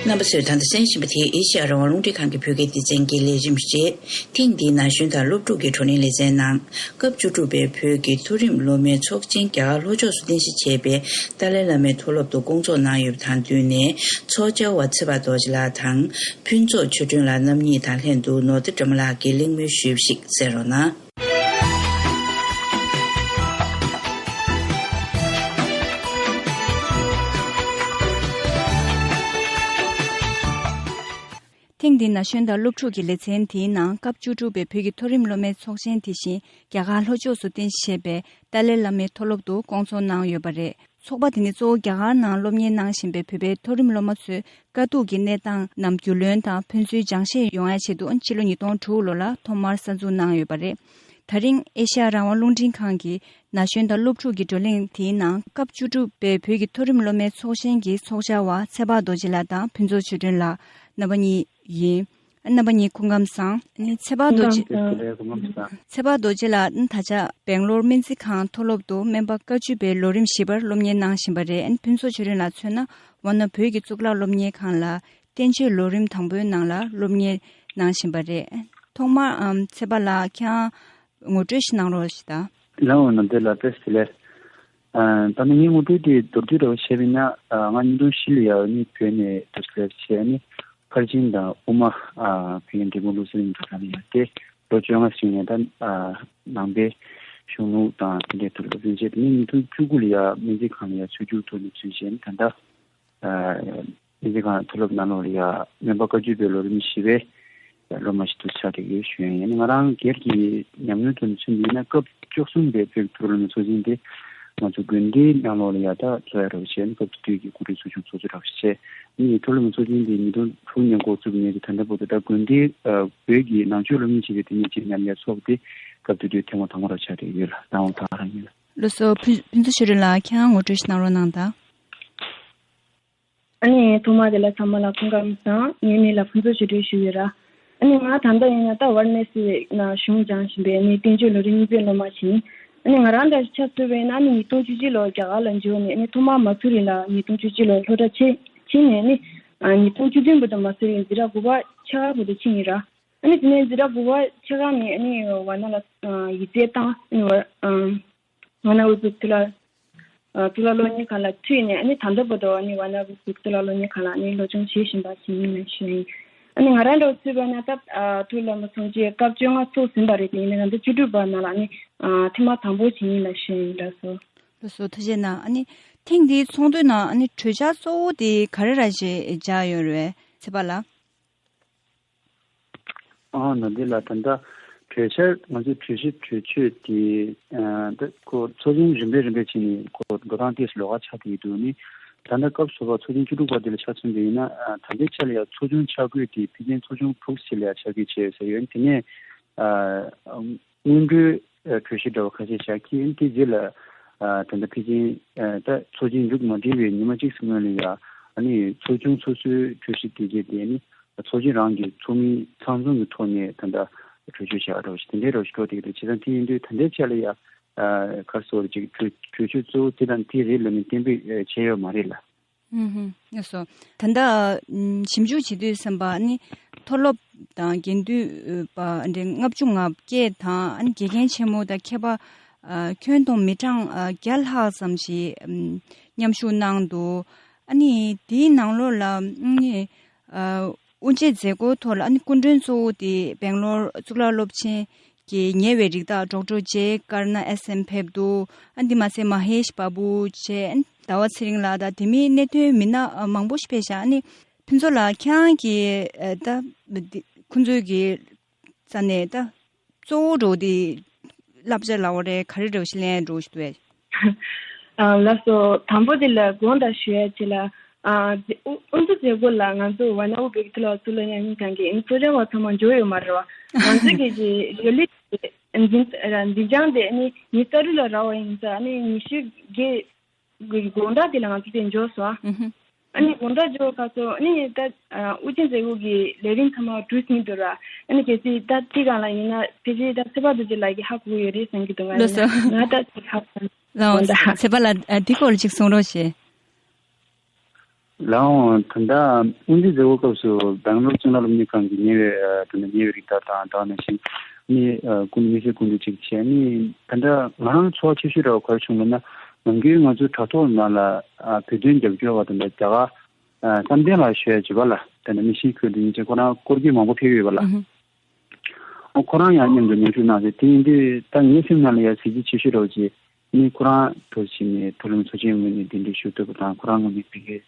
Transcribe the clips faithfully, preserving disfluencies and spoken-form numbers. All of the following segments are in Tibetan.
རྣམ་པ་ཚོས་ད་ལྟ་གསན་བཞིན་པ་དེ་ཨེ་ཤ་ཡ་རང་དབང་རླུང་འཕྲིན་ཁང་གི་བོད་སྐད་སྡེ་ཚན་གྱི་ལས་རིམ་རེད། ཐེངས་འདིའི་ན་གཞོན་དང་སློབ་ཕྲུག་གི་བགྲོ་གླེང་ལེ་ཚན་ནང་སྐབས་བཅུ་དྲུག་པའི་བོད་ཀྱི་མཐོ་རིམ་སློབ་མའི་ཚོགས་ཆེན་རྒྱ་གར་ལྷོ་ཕྱོགས་སུ་རྟེན་གཞི་བྱས་པའི་ཏཱ་ལའི་བླ་མའི་མཐོ་སློབ་ཏུ་སྐོང་ཚོགས་གནང་ཡོད་པ་དང་བསྟུན་ནས། ཚོགས་བཅར་བ་ཚེ་དཔག་རྡོ་རྗེ་ལགས་དང་ཕུན་ཚོགས་ཆོས་སྒྲོན་ལགས་རྣམ་གཉིས་དང་ལྷན་དུ་ནོར་བདེ་སྒྲོལ་མ་ལགས་ཀྱིས་གླེང་མོལ་ཞུས་པ་ཞིག་གསན་རོགས་གནང་། ཐེངས་འདིའི་ན་གཞོན་དང་སློབ་ཕྲུག་གི་ལེ་ཚན་དེའི་ནང་སྐབས་བཅུ་དྲུག་པའི་བོད་ཀྱི་མཐོ་རིམ་སློབ་མའི་ཚོགས་ཆེན་དེ་བཞིན་རྒྱ་གར་ལྷོ་ཕྱོགས་སུ་རྟེན་གཞི་བྱས་པའི་ཏཱ་ལའི་བླ་མའི་མཐོ་སློབ་ཏུ་བསྐོང་ཚོགས་གནང་ཡོད་པ་རེད། ཚོགས་པ་དེ་ནི་གཙོ་བོ་རྒྱ་གར་ནང་སློབ་གཉེར་གནང་བཞིན་པའི་བོད་པའི་མཐོ་རིམ་སློབ་མ་ཚོའི་དཀའ་སྡུག་གི་གནས་སྟངས་རྣམས་རྒྱུས་ལོན་དང་ཕན་ཚུན་སྦྱང་ཤེས་ཡོང་ཡ་ཆེད་དུ་ཕྱི་ལོ་ཉིས་སྟོང་དྲུག་ལོ་ལ་ཐོག་མར་གསར་འཛུགས་གནང་ཡོད་པ་རེད། ད་རིང་ཨེ་ཤ་ཡ་རང་དབང་རླུང་འཕྲིན་ཁང་གི་ན་གཞོན་དང་སློབ་ཕྲུག་གི་བགྲོ་གླེང་དེའི་ནང་སྐབས་བཅུ་དྲུག་པའི་བོད་ཀྱི་མཐོ་རིམ་སློབ་མའི་ཚོགས་ཆེན་གྱི་ཚོགས་བཅར་བ་ཚེ་དཔག་རྡོ་རྗེ་ལགས་དང་ཕུན་ཚོགས་ཆོས་སྒྲོན་ལགས་རྣམ་པ་གཉིས་ཡིན། རྣམ་པ་གཉིས་སྐུ་ཁམས་བཟང་། ཚེ་དཔག་རྡོ་རྗེ། སྐུ་ཁམས་བཟང་། ཚེ་དཔག་རྡོ་རྗེ་ལགས་ད་ཆ་སྦེང་ལོར་སྨན་རྩིས་ཁང་མཐོ་སློབ་ཏུ་སྨན་པ་བཀའ་བརྒྱུད་པའི་ལོ་རིམ་བཞི་པར་སློབ་གཉེར་གནང་བཞིན་པ་རེད། ཕུན་ཚོགས་ཆོས་སྒྲོན་ལགས་མཚོན་ན་ཝཱ་ཎ་བོད་ཀྱི་གཙུག་ལག་སློབ་གཉེར་ཁང་ལ་བསྟན་བཅོས་ལོ་རིམ་དང་པོའི་ནང་ལ་སློབ་གཉེར་གནང་བཞིན་པ་རེད། ཐོག་མར་ཨམ་ཚེ་དཔག་ལགས་ཁྱེད་རང་ངོ་སྤྲོད་ཞིག་གནང་རོགས་ཞེས་དང་། ལགས་འོང་ན་འདི་ལ་བཀྲ་ཤིས་བདེ་ལེགས། ཨ་ད་ནི་ངའི་ངོ་སྤྲོད་དེ་མདོར་བསྡུས་འདྲ་བོ་བྱས་པ་ཡིན་ན། ཨ་ང་ཉིས་སྟོང་བཞི་ལ་ཡར་ནི་བོད་ནས་འདུག་སེ་བྱས་ནི་ཕར་ཕྱིན་དང་དབུ་མ། ཨ་བོད་ཡིག་འབྲི་གུང་བློ་གསལ་གླིང་དུ་ད་ནི་ཡར་ཏེ་ལོ་བཅོ་ལྔ་ཟིན་ནས་ད་ཨ་ནང་པའི་གཞུང་ལུགས་དང་དེ་འདྲའི་ཐོག་སློབ་སྦྱོང་བྱས་ཏེ་ནི་ཉིས་སྟོང་བཅུ་དགུ་ལ་ཡར་སྨན་རྩིས་ཁང་ལ་ཡར་ཚུད་རྒྱུ་ཐོག་ནས་ཚུད་བྱས་ནི་ད་ལྟ། ཨ་སྨན་རྩིས་ཁང་མཐོ་སློབ་ནང་ལོགས་ལ་ཡ་སྨན་པ་བཀའ་བརྒྱུད་པའི་ལོ་རིམ་བཞི་པའི་སློབ་མ་ཞིག་ཏུ་ཆགས་བསྡད་ཡོད་ཞུ་ཡ་ཡིན། ང་རང་སྒེར་གྱི་ཉམས་མྱོང་དུ་མཚོན་པ་ཡིན་ན་སྐབས་བཅུ་གསུམ་པའི་བོད་ཀྱི་མཐོ་རིམ་སློབ་མའི་ཚོགས་ཆེན་དེ་ང་ཚོ་དགོན་སྡེའི་ནང་ལོགས་ལ་ཡ་ད་འཚོགས་ཡ་འདྲ་བོ་བྱས་ནས་སྐབས་དེ་དུས་ཀྱི་འགོ་ཁྲིད་ཚོགས་ཆུང་ཚོགས་གཙོ་འདྲ་བོ་བྱས་ནས་མཐོ་རིམ་སློབ་མའི་ཚོགས་ཆེན་དེ་ཉིས་སྟོང་དྲུག་ནས་འགོ་བཙུགས་ནས་ད་ལྟ་བར་དུ་ད་དགོན་སྡེའི་ཨ་བོད་ཀྱི་ནང་ཆོས་སློབ་གཉེར་བྱེད་པའི་དེ་ནས་ཆེད་མཉམ་ལས་ཚོགས་དེ་སྐབས་དེ་དུས་ཐེངས་མ་དང་པོ་ར་ཆགས་བསྡད་ཡོད་ལ་ད་འོང་ད་རང་ཡིན་ལ། ལགས་སོ། ཕུན་ཕུན་ཚོགས་ཆོས་སྒྲོན་ལགས་ཁྱེད་རང་ངོ་སྤྲོད་ཞིག་གནང་རོགས་གནང་དང་། ཨ་ནི་ཐོག་མ་དེ་ལ་ཚང་མ་ལ་སྐུ་ཁམས་བཟང་། ངའི་མིང་ལ་ཕུན་ཚོགས་ཆོས་སྒྲོན་ཞུ་ཡོད་ར། ཨ་ནི་ང་ད་ལྟ་ཡིན་ན་ད་ཝཱ་ར་ཎ་སི་ན་གཞུང་སྦྱང་བཞིན་པའི་ཨ་ནི་བསྟན་བཅོས་ལོ་རིམ་གཉིས་པའི་སློབ་མ་ཞིག་ཡིན། ཨ་ནི་ང་རང་འདྲ་ཆ་མཚོན་པ་ཡིན་ན་ཨ་ནི་ཉིས་སྟོང་བཅུ་གཅིག་ལོར་རྒྱ་གར་ལ་འབྱོར་ནས་ཨ་ནི་ཐོག་མར་མ་སུ་རི་ལ་ཉིས་སྟོང་བཅུ་གཅིག་ལོར་སློབ་གྲྭ་ཕྱིན་ཕྱིན་ནས་ཨ་ནི་ཨ་ཉིས་སྟོང་བཅུ་བདུན་བར་དུ་མ་སུ་རི་འཛིན་གྲྭ་དགུ་པ་ཆ་ག་བར་དུ་ཕྱིན་ཡིན་ར། ཨ་ནི་དེ་ནས་འཛིན་གྲྭ་དགུ་པ་ཆ་ག་ནས་ཨ་ནི་ཝཱ་ཎ་ལ་ཨ་ཡིག་ཚད་བཏང་ཨ་ནི་ཝཱ་ཨ་ཝཱ་ཎ་དབུས་གཙུག་ལག་ཨ་གཙུག་ལག་སློབ་གཉེར་ཁང་ལ་ཚུད་ནས་ཨ་ནི་ད་ལྟ་བར་དུ་ཨ་ནི་ཝཱ་ཎ་དབུས་གཙུག་ལག་སློབ་གཉེར་ཁང་ལ་ཨ་ནི་སློབ་སྦྱོང་བྱེད་བཞིན་པ་ཞིག་ཡིན་ལ་ཞུ་ཡིན། ཨ་ནི་ང་རང་འདྲ་བོ་ཚུད་པ་ན་སྐབས་ཨ་ཐུགས་ལ་མ་སོང་རྗེས་སྐབས་བཅོ་ལྔ་ཚོགས་ཟིན་པ་རེད། དེ་ཡིན་ན་ད་ལྟ་བཅུ་དྲུག་པ་ནང་ལ་ཨ་ནི་ཨ་ཐེངས་མ་དང་པོ་ཞིག་ཡིན་ལ་ཞུ་ཡིན། ལགས་སོ། ལགས་སོ་ཐུགས་རྗེ་གནང་། ཨ་ནི་ཐེངས་འདིའི་ཚོགས་འདུའི་ནང་ཨ་ནི་གྲོས་འཆར་གཙོ་བོ་དེ་ག་རེ་ར་ཞིག་བཞག་ཡོད་རེད་པས་ཚེ་དཔག་ལགས། ཨ་ནི་འདི་ལ་ད་ལྟ་གྲོས་འཆར་ང་ཚོའི་གྲོས་གཞི་གྲོས་ཆོད་དེ་ཨ་ད་ཁོ་ཚོགས་ཆེན་རིམ་པས་རིམ་པས་བྱས་ནས་ཁོ་འགྲོ་སྟངས་ཏོག་ཙམ་ལོགས་ཀ་ཆགས་བསྡད་ཀྱི་འདུག་ནི་ད་ལྟ་སྐབས་སུ་བབས་ཚོགས་ཆེན་བཅུ་དྲུག་པ་འདི་ལ་ཆ་མཚོན་པ་ཡིན་ན་ཨ་ད་ལྟའི་ཆ་ལ་ཡང་ཚོགས་ཆུང་ཆ་བགོས་དེ་ཕལ་ཆེར་ཚོགས་ཆུང་དྲུག་ཙམ་ལ་ཡང་ཆ་བགོས་བྱས་ཡོད་ཟེར་ཡོད། དེ་ནས་ཨ་སྔོན་འགྲོའི་ཨ་གྲོས་གཞི་འདྲ་བ་ཁ་ཤས་བཞག་གི་ཡིན། དེ་རྗེས་ལ་ཨ་ད་ལྟ་ཕལ་ཆེར་ཨ་ད་ཚོགས་ཆེན་མཇུག་མ་སྒྲིལ་བའི་ཉི་མ་གཅིག་ཙམ་སྔོན་ལ་ཡང་ཨ་ནི་ཚོགས་ཆུང་སོ་སོའི་གྲོས་གཞི་དེ་གས་དེ་ནི་ཚོགས་ཆེན་རང་གི་ཚོགས་མི་ཚང་འཛོམས་ཀྱི་ཐོག་ནས་ད་ལྟ་གྲོས་ཆོད་བཞག་འདྲ་བ་ཞིག་དེ་འདྲའི་འདྲ་བ་ཞིག་འགྲོ་བསྡད་ཀྱི་འདུག་བྱས་ཙང་དེ་ཡིན་དུས་ད་ལྟའི་ཆ་ལ་ཡང་ཨ་ག་རེ་ཟེར་དགོས་རེད། ཅིག་གྲོས་གྲོས་ཆོད་གཙོ་བོ་དེ་དང་དེ་རེད་ལབ་ནས་གཏན་འབེབས་ཨ་བྱས་ཡོད་མ་རེད་ལ། ཧུམ་ཧུམ། ལགས་སོ། ད་ལྟ་ཨ་ཞིབ་འཇུག་བྱེད་དུས་ཙམ་པ་ནི་མཐོ་སློབ་དང་དགེ་འདུན་པ་འདྲ་ལྔ་བཅུ་ང་བརྒྱད་དང་ཨ་ནི་དགེ་རྒན་ཆེན་མོ་དང་མཁས་པ་ཨ་ཁྱོན་བསྡོམས་མི་གྲངས་ཨ་བརྒྱ་ལྷག་ཙམ་ཞིག་ཨམ་མཉམ་ཞུགས་གནང་འདུག་ཨ་ནི་དེའི་ནང་ལོགས་ལ་ཨ་ནི་ཨ་དབུ་འབྱེད་མཛད་སྒོའི་ཐོག་ལ་ཨ་ནི་སྐུ་མགྲོན་གཙོ་བོ་དེ་སྦེང་ལོར་གཙུག་ལག་སློབ་ཆེན་གྱི་ཉེ་བའི་རིགས་བདག་ཌོག་ཊར་ཇེ་ཀར་ན་ཨེས་ཨེམ་ཕེབས་འདུག་ཨ་འདི་མ་ཟད་མ་ཧེཤ་བ་བུ་བཅས་ཟླ་བ་ཚེ་རིང་ལགས་དང་དེ་མིན་གནད་དོན་མི་སྣ་མང་པོ་ཞིག་ཕེབས་ཤག་ཨ་ནི་ཕུན་ཚོགས་ལགས་ཁྱེད་རང་གིས་ཨ་ད་འདི་ཁོང་ཚོའི་གི་རྩ་ནས་ད་གཙོ་བོ་འགྲོ་འདི་བསླབ་བྱ་ལབ་དགོས་རེད། ག་རེ་འདྲ་བོ་ཞིག་ལེན་འགྲོ་ཞིག་འདུག་ཨ། ཨ་ལགས་སོ། དང་པོ་དེ་ལ་དགོངས་དག་ཞུ་ཡ་ཅིག་ལ། ཨ་དབུ་འཛུགས་མཛད་སྒོ་ལ་ང་ཚོ་ཝཱ་ཎ་དབུས་བོད་ཀྱི་མཐོ་སློབ་གཙུག་ལག་ཉམས་ལེན་ཁང་གི་ཨ་ནི་གཙོ་འཆར་བ་ཚང་མ་འབྱོར་ཡོད་མ་རེད་བ། ང་ཚོ་གི་གི་རེ་ལི་འཛིན་འཛིན་སྐྱོང་དེ་ཨ་ནི་ཉི་ཤུ་རྩ་དྲུག་ལ་རག་པ་ཡིན་ཙང་ཨ་ནི་ཉི་ཤུ་བརྒྱད་དགོངས་དག་དེ་ལ་ང་ཚོ་དེ་འབྱོར་སོང་། ཨ་ནི་དགོངས་དག་འབྱོར་ཁ་སོ་ཨ་ནི་ད་དབུ་འབྱེད་མཛད་སྒོ་གི་ལས་རིམ་ཚང་མ་གྲུ་གཟིངས་འདུག་ར། ཨ་ནི་གལ་སྲིད་ད་དེ་གང་ལ་ཡིན་ན་ཕལ་ཆེར་ད་ཚེ་དཔག་རྡོ་རྗེ་ལགས་ཀྱིས་ཧ་གོ་གི་ཡོད་རེད་བསམ་གྱི་འདུག་ང་ལགས་སོ། ང་ད་ཧ་གོ་ལགས་འོང་། ཚེ་དཔག་ལགས་ཨ་འདི་སྐོར་ལ་ཅིག་གསུང་རོགས་བྱེད། ལའང་ད་ལྟ་སྔོན་རྩིས་མཛད་སྒོ་སྐབས་སུ་སྦེང་ལོར་གཙུག་ལག་སློབ་གཉེར་ཁང་གི་ཉེ་བའི་ཨ་ད་ལྟ་ཉེ་བའི་རིགས་དར་དང་དེ་ནང་བཞིན་ནི་ཨ་ཀུན་མི་སེར་ཀུན་ཏུ་གཅིག་བྱས་ནི་ད་ལྟ་ང་རང་ཚོར་བ་ཆེ་ཤོས་རེ་བ་ག་རེ་བྱུང་ལབ་ན། ནམ་རྒྱུན་ང་ཚོའི་དྲ་ཐོག་ནང་ལ་ཨ་བོད་དོན་རྒྱབ་སྐྱོར་བ་དང་རྒྱ་གར་ཨ་བསམ་གཏན་ལགས་ཞུ་ཡ་བྱེད་པ་ལ་ད་ནི་མི་ཤི་ཁུལ་དུ་ཡིན་ཚེ་ཁོ་རང་སྐོར་སྐྱོད་མང་པོ་ཕེབས་ཡོད་པ་ལ། ཨ་ཁོ་རང་ཡང་མཉམ་དུ་མཉམ་ཞུགས་གནང་ཚེ་དེ་ཡིན་དུས་ད་ངའི་སེམས་ནང་ལ་ཡ་གཟི་བརྗིད་ཆེ་ཤོས་རེ་བ་ཅིག་ནི་ཁོ་རང་ཐུགས་རྗེ་ཆེ་ནི་མཐོ་རིམ་ཚོགས་ཆེན་ངོས་ནས་གདན་འདྲེན་ཞུ་ཐུབ་པ་དང་ཁོ་རང་ངོས་ནས་ཕ་གིའི་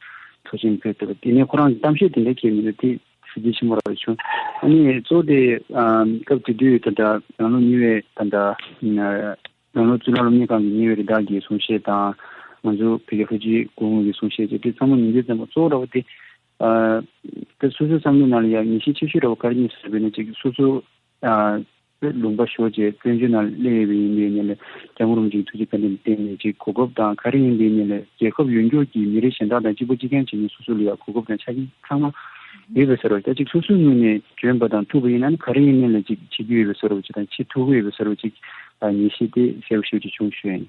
ཚོགས་ཆེན་ཕེབས་ཐུབ་པ་དེ་ནས་ཁོ་རང་གི་གཏམ་བཤད་དེ་འདྲ་སྐྱེལ་མི་འདུག་དེ་གཟི་བརྗིད་ཆེན་པོ་རེ་བ་བྱུང་། ཨ་ནི་གཙོ་བོ་དེ་ཨ་སྐབས་དེ་དུས་ད་ལྟ་ནང་ལོ་གཉིས་པའི་ད་ལྟ་ནང་ལོ་གཙུག་ལག་སློབ་གཉེར་ཁང་གི་ཉེ་བའི་རིགས་དག་གི་གསུང་བཤད་དང་། ང་ཚོ་བོད་རྒྱ་ལྷོ་སྤྱི་སྐུ་ངོ་གི་གསུང་བཤད་བཅས་དེ་ཚང་མ་ཉན་དུས་ཙམ་པ་གཙོ་བོ་ར་བ་དེ། ཨ་དེ་སོ་སོའི་བསམ་བློའི་ནང་ལ་ཡང་ངེས་ཤེས་ཆེ་ཤོས་ར་བ་ག་རེ་རྙེད་སོང་ཟེར་བས་ན་ཅིག་སོ་སོ་ཨ་ལུང་པ་ཞོག་བྱས་བཙན་བྱོལ་ནང་སླེབས་ཡོད་པ་ཡིན་པའི་ནས་ལས་སྐྱབས་མགོན་རིན་པོ་ཆེའི་ཐུགས་རྗེ་བཀའ་དྲིན་བརྟེན་ནས་ཅིག་གོ་སྐབས་དང་ག་རེ་ཡིན་པའི་ནས་ལས་རྒྱལ་ཁབ་ཡོངས་རྫོགས་ཀྱི་མི་རིགས་གཞན་དག་དང་གཅིག་པ་གཅིག་རྐྱང་བྱས་ནས་སོ་སོ་ལ་ཡང་གོ་སྐབས་དང་ཆ་རྐྱེན་ཚང་མ་ཡོད་པའི་ཟེར་བ་ད་ཅིག་སོ་སོའི་ངོས་ནས་འཇོན་པ་དང་ཐུབ་པ་ཡིན་ན་ནི་ག་རེ་ཡིན་ནའི་ལས་ཅིག་བྱེད་རྒྱུ་ཡོད་པའི་བཟོ་འདྲ་བ་ཅིག་དང་བྱེད་ཐུབ་ཀྱི་ཡོད་པའི་བཟོ་འདྲ་བ་ཅིག་ཨ་ངེས་ཤེས་དེ་གསལ་པོ་ཞེ་པོ་ཅིག་བྱུང་ཞུ་ཡ་ཡིན།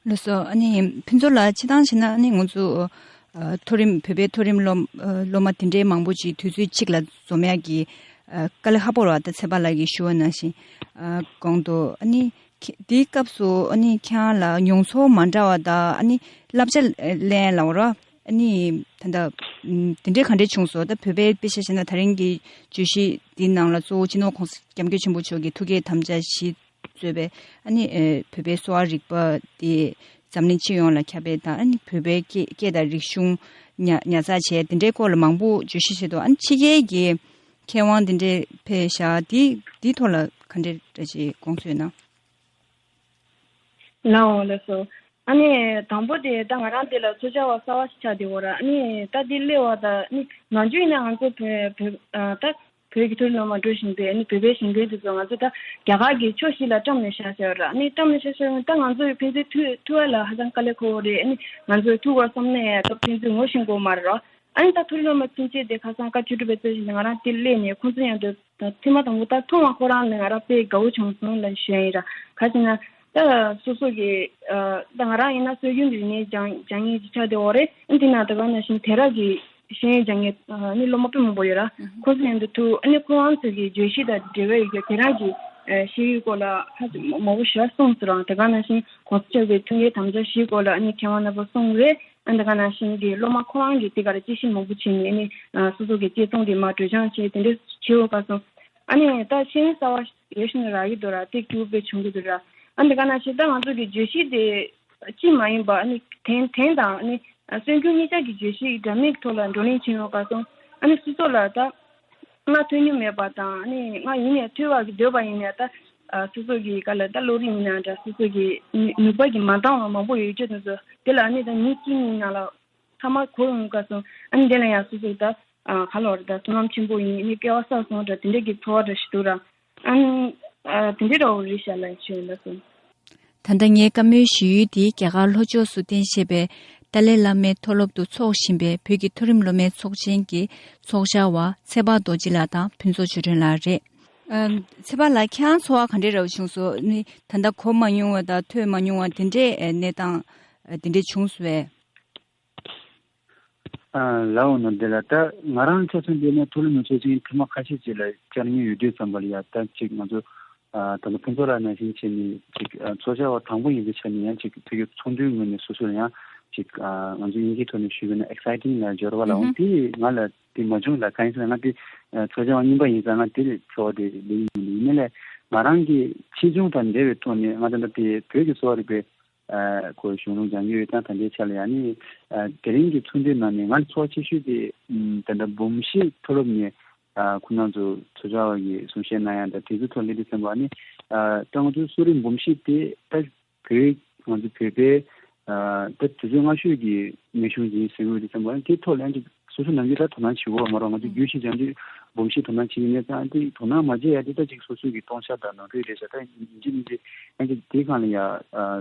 ལགས་སོ། ཨ་ནི་ཕུན་ཚོགས་ལགས་སྤྱིར་བཏང་བྱས་ན་ཨ་ནི་ང་ཚོ་ཨ་མཐོ་རིམ་བོད་པའི་མཐོ་རིམ་སློབ་ཨ་སློབ་མ་དེ་འདྲའི་མང་པོ་ཅིག་དུས་ཚོད་གཅིག་ལ་འཛོམས་ཡག་གི་ཨ་དཀའ་ལས་ཁག་པོ་རེད་བ། ད་ཚེ་དཔག་ལགས་ཀྱིས་ཞུ་བ་ནང་བཞིན་ཨ་གོང་དུ་ཨ་ནི་ཁྱེད་དེའི་སྐབས་སུ་ཨ་ནི་ཁྱེད་རང་ལ་མྱོང་ཚོར་མ་འདྲ་བ་དང་ཨ་ནི་བསླབ་བྱ་ལེན་ཡ་ལ་འོ་ར་ཨ་ནི་ད་ལྟ་ཨམ་དེ་འདྲའི་ག་འདྲས་བྱུང་སོང་། ད་བོད་པའི་དཔེ་ཆ་བཞག་ན་ད་རིང་གི་བརྗོད་གཞི་འདིའི་ནང་ལ་གཙོ་བོ་སྤྱི་ནོར་༸གོང་ས་༸སྐྱབས་མགོན་ཆེན་པོ་མཆོག་གི་ཐུགས་བསྐྱེད་དམ་བཅའ་བཞི་གཙོས་པའི་ཨ་ནི་ཨེ་བོད་པའི་གསོ་བ་རིག་པ་དེ་འཛམ་གླིང་སྤྱི་ཡོངས་ལ་ཁྱབ་སྤེལ་དང་ཨ་ནི་བོད་པའི་སྐད་སྐད་དང་རིག་གཞུང་ཉར་ཉར་ཚགས་བྱས་དེ་འདྲའི་སྐོར་ལ་མང་པོ་བརྗོད་གཞི་བྱས་འདུག་ཨ་ནི་ཕྱི་རྒྱལ་གྱི་མཁས་དབང་དེ་འདྲས་ཕེབས་ཤག་དེ་དེའི་ཐོག་ལ་ག་འདྲས་འདྲ་ཅིག་དགོངས་ཚུལ་ཡོད་ན། ལའོ་ལགས་སོ། ཨ་ནི་དང་པོ་དེ་ད་ང་རང་དེ་ལ་ཚོད་བྱ་བ་གསར་བ་ཞིག་ཆགས་བསྡད་ཡོད་ར། ཨ་ནི་ད་དེ་སླེབས་པ་ད་ཨ་ནི་ནམ་རྒྱུན་ཡིན་ན་ང་ཚོ་བོད་བོད་ཨ་ད་བོད་ཀྱི་མཐོ་རིམ་སློབ་མ་འགྲོ་བཞིན་པའི་ཨ་ནི་བོད་པའི་གཞོན་སྐྱེས་དེ་ཚོ་ང་ཚོ་ད་རྒྱ་གར་གྱི་ཕྱོགས་བཞི་ལ་བཀྲམ་ནས་བཞག་བཞག་ཡོད་ར། ཨ་ནི་བཀྲམ་ནས་བཞག་བཞག་ཡོད་ད་ང་ཚོ་ཕན་ཚུན་ཐུག་ཐུག་པ་ལ་ཧ་ཅང་དཀའ་ལས་ཁག་པོ་རེད། ཨ་ནི་ང་ཚོ་ཐུག་པར་བསམ་ནས་ཡ་ད་ཕན་ཚུན་ངོ་ཤེས་དགོས་མ་རེད་ར། ཨ་ནི་ད་མཐོ་རིམ་སློབ་མ་ཚུན་ཆད་དེ་ཁ་སང་སྐབས་བཅུ་དྲུག་པའི་ཚེས་བཞི་ནས་ང་རང་དེ་སླེབས་ནས་ཁོང་ཚོ་མཉམ་དུ་ད་ཐེངས་མ་དང་པོ་ད་མཐོང་བ་ཁོ་རང་ནས་ང་རང་དཔེ་དགའ་བོ་བྱུང་སོང་ལབ་ཞུ་ཡ་ཡིན་ར། ག་ཅི་ན་ད་སོ་སོ་གི་ཨ་ད་ང་རང་ཡིན་ན་སྲོལ་རྒྱུན་རིག་གནས་སྦྱང་སྦྱང་མཁན་ཅིག་ཆགས་བསྡད་ཡོད་རེད། ཨ་ནི་དེ་ན་ད་ག་ནང་བཞིན་དེ་ར་གི་ཤེས་ཡོན་སྦྱང་མཁན་ཨ་ནི་སློབ་མ་དཔེ་མང་པོ་ཡོད་ར། ཁོང་ཚོ་མཉམ་དུ་ཐུག་ཨ་ནི་ཁོ་རང་ཚོ་གི་བརྗོད་གཞི་དང་འབྲེལ་བ་ཡོད་རྒྱུ་དེ་རང་གི་ཨ་ཤེས་ཡོན་སྐོར་ལ་ཧ་ཅང་མང་པོ་ཞིག་གསུངས་སོང་ར། ད་ག་ནང་བཞིན་གོང་ས་མཆོག་གི་ཐུགས་འགན་དམ་བཅའ་བཞིའི་སྐོར་ལ་ཨ་ནི་མཁས་དབང་རྣམ་པ་གསུངས་རེད། ཨ་འདི་ག་ནང་བཞིན་གྱི་སློབ་མ་ཁོ་རང་གིས་དེ་གར་དཔྱད་ཞིབ་མང་པོ་བྱས་ནས་ཨ་ནི་ཨ་སོ་སོ་གི་དཔྱད་རྩོམ་དེ་མར་སྒྲོག་སྦྱང་བྱས་དེ་འདྲ་བྱེད་འོ་ག་སོང་། ཨ་ནི་ད་ཤེས་ཡོན་གསར་བ་ཡོད་ཤུལ་ནས་རག་གི་འདུག་ར། དེ་སྐྱིད་པོ་དཔེ་བྱུང་གི་འདུག་ར། ཨ་འདི་ག་ནང་བཞིན་ད་ང་ཚོ་གི་བརྗོད་གཞི་དེ་གཅིག་མ་ཡིན་པ་ཨ་ནི་དེང་དེང་དང་ཨ་ནི་ཨ་གསར་འགྱུར་གཉིས་ཆ་གི་བརྗོད་གཞི་འདྲ་མིན་གྱི་ཐོག་ལ་བགྲོ་གླེང་བྱེད་འོ་ག་སོང་། ཨ་ནི་སོ་སོ་ལ་ད་སྔ་ཐོས་མྱོང་མེད་པ་དང་ཨ་ནི་སྔ་ཡིན་ནའི་ཐོས་པ་གི་འདོད་པ་ཡིན་ནའི་ད་ཨ་སོ་སོ་གི་ག་ལ་ད་བློ་རིག་ཡིན་ན་འདྲ་སོ་སོ་གི་ནུས་ནུས་པ་གི་མ་འདང་བ་མང་པོ་ཡོད་རྒྱུ་དེ་ཚོ་དེ་ལ་ཨ་ནི་ད་ཉིན་གཅིག་གཉིས་ནང་ལ་ཚང་མ་གོ་ཡོང་ག་སོང་། ཨ་ནི་དེ་ལ་ཡང་སོ་སོ་ད་ཨ་ག་ལོར་ད་བསོད་ནམས་ཆེན་པོ་ཡིན་ཨ་ནི་སྐལ་བ་བསགས་སོང་འདྲ་དེ་འདྲ་གི་ཚོར་བ་འདྲ་ཞིག་འདུག་ར། ཨ་ནི་ཨ་དེ་འདྲ་འདྲ་བོ་རེད་ཤག་ལབ་ཞུ་ཡིན་ད་སོང་། ད་ལྟ་ངའི་བཀའ་མོལ་ཞུ་ཡུལ་འདི་རྒྱ་གར་ལྷོ་ཕྱོགས་སུ་རྟེན་བཞེས་པའི་ཏཱ་ལའི་བླ་མའི་མཐོ་སློབ་ཏུ་འཚོགས་བཞིན་པའི་བོད་ཀྱི་མཐོ་རིམ་སློབ་མའི་ཚོགས་ཆེན་གྱི་ཚོགས་བཅར་བ་ཚེ་དཔག་རྡོ་རྗེ་ལགས་དང་ཕུན་ཚོགས་ཆོས་སྒྲོན་ལགས་རེད། ཨ་ཚེ་དཔག་ལགས་ཁྱེད་རང་ཚོར་བ་ག་འདྲས་རེ་བ་བྱུང་སོང་། ནི་ད་ལྟ་གོ་མ་མྱོང་བ་དང་ཐོས་མ་མྱོང་བ་དེ་འདྲས་གནས་སྟངས་དེ་འདྲས་བྱུང་སོང་བས། ཨ་ལའོ་ནོ་དེ་ལ་ད་ང་རང་ཆ་མཚོན་བྱས་ན་མཐོ་རིམ་ཚོགས་ཆེན་ཐེངས་མ་ཁ་ཤས་ཅིག་ལ་བཅར་མྱོང་ཡོད་དུས་ཙམ་པ་ལ་ཡ་ད་ཅིག་ང་ཚོ་ཨ་ད་ལྟ་ཕུན་ཚོགས་ལགས་ནང་བཞིན་བྱས་ནས་ཅིག་ཨ་ཚོགས་བཅར་བ་དང་པོ་ཡིན་པའི་ཆ་ནས་ཡང་ཅིག་ཕ་གི་ཚོགས་འདུའི་ངོས་ནས་སོ་སོར་ཡང་ཅིག་ཨ་ང་ཚོ་དབྱིན་ཇིའི་ཐོག་ནས་ཞུས་པ་ན་ཨེག་སའི་ཊིང་ལ་འབྱོར་བ་ལའང་དེ་ང་ལ་དེ་མ་བྱུང་ལ་གང་ཡིན་ཟེར་ན་ང་དེ་ཚོགས་བཅར་བ་རྙིང་པ་ཡིན་ཙང་ང་དེ་ལས་ཚོར་བ་དེ་ལས་ཡིན་མི་འདུག་ཡིན་ནའི་ལས་ང་རང་གི་ཆེ་ཆུང་དང་འབྲེལ་བའི་ཐོག་ནས་ང་ད་ལྟ་དེ་བོད་ཀྱི་གསོ་བ་རིག་པའི་ཨ་ཁོའི་གཞུང་ལུགས་སྦྱང་གི་ཡོད་སྟངས་དང་འབྲེལ་ཆ་ལ་ཡང་ནི་ཨ་དེ་རིང་གི་ཚོགས་འདུའི་ནང་ནས་ང་ལ་ཚོར་བ་ཆེ་ཤོས་དེ་ཨམ་ད་ལྟ་འབུམ་བཞི་མཐོ་སློབ་ནས་ཨ་ཁོང་རྣམ་ཚོ་ཚོགས་བཅར་བ་གིས་གསུང་བཤད་གནང་ཡ་དང་དེ་ཚོའི་ཐོག་སླེབས་དུས་ཙམ་པ་ནི་ཨ་ད་ང་ཚོའི་གསོ་རིག་འབུམ་བཞི་དེ་ད་བོད་ང་ཚོ་བོད་པའི་ཨ་ད་དུས་ཚོད་སྔ་ཤོས་ཀྱི་སྙན་ཞུ་ཡིན་ཟེར་གྱི་ཡོད་དུས་ཙམ་པ་ནི་དེའི་ཐོག་ལ་ཡང་ཅིག་སོ་སོ་ནམ་རྒྱུན་ད་དོ་སྣང་བྱེད་དགོས་པ་མ་རེད། ང་ཚོ་རྒྱུན་ཞིག་སྦྱང་དུས་འབུམ་བཞི་དོ་སྣང་བྱེད་ཀྱི་མེད་ཙང་དེ་དོ་སྣང་མ་བྱེད་ཡ་དེ་ད་ཅིག་སོ་སོ་གི་སྟོང་ཆ་དང་ནོར་འཁྲུལ་རེད་ཤག་ད་ཡིན་གཅིག་མིན་གཅིག་ཡང་ཅིག་དེའི་སྒང་ལ་ཡ་ཨ་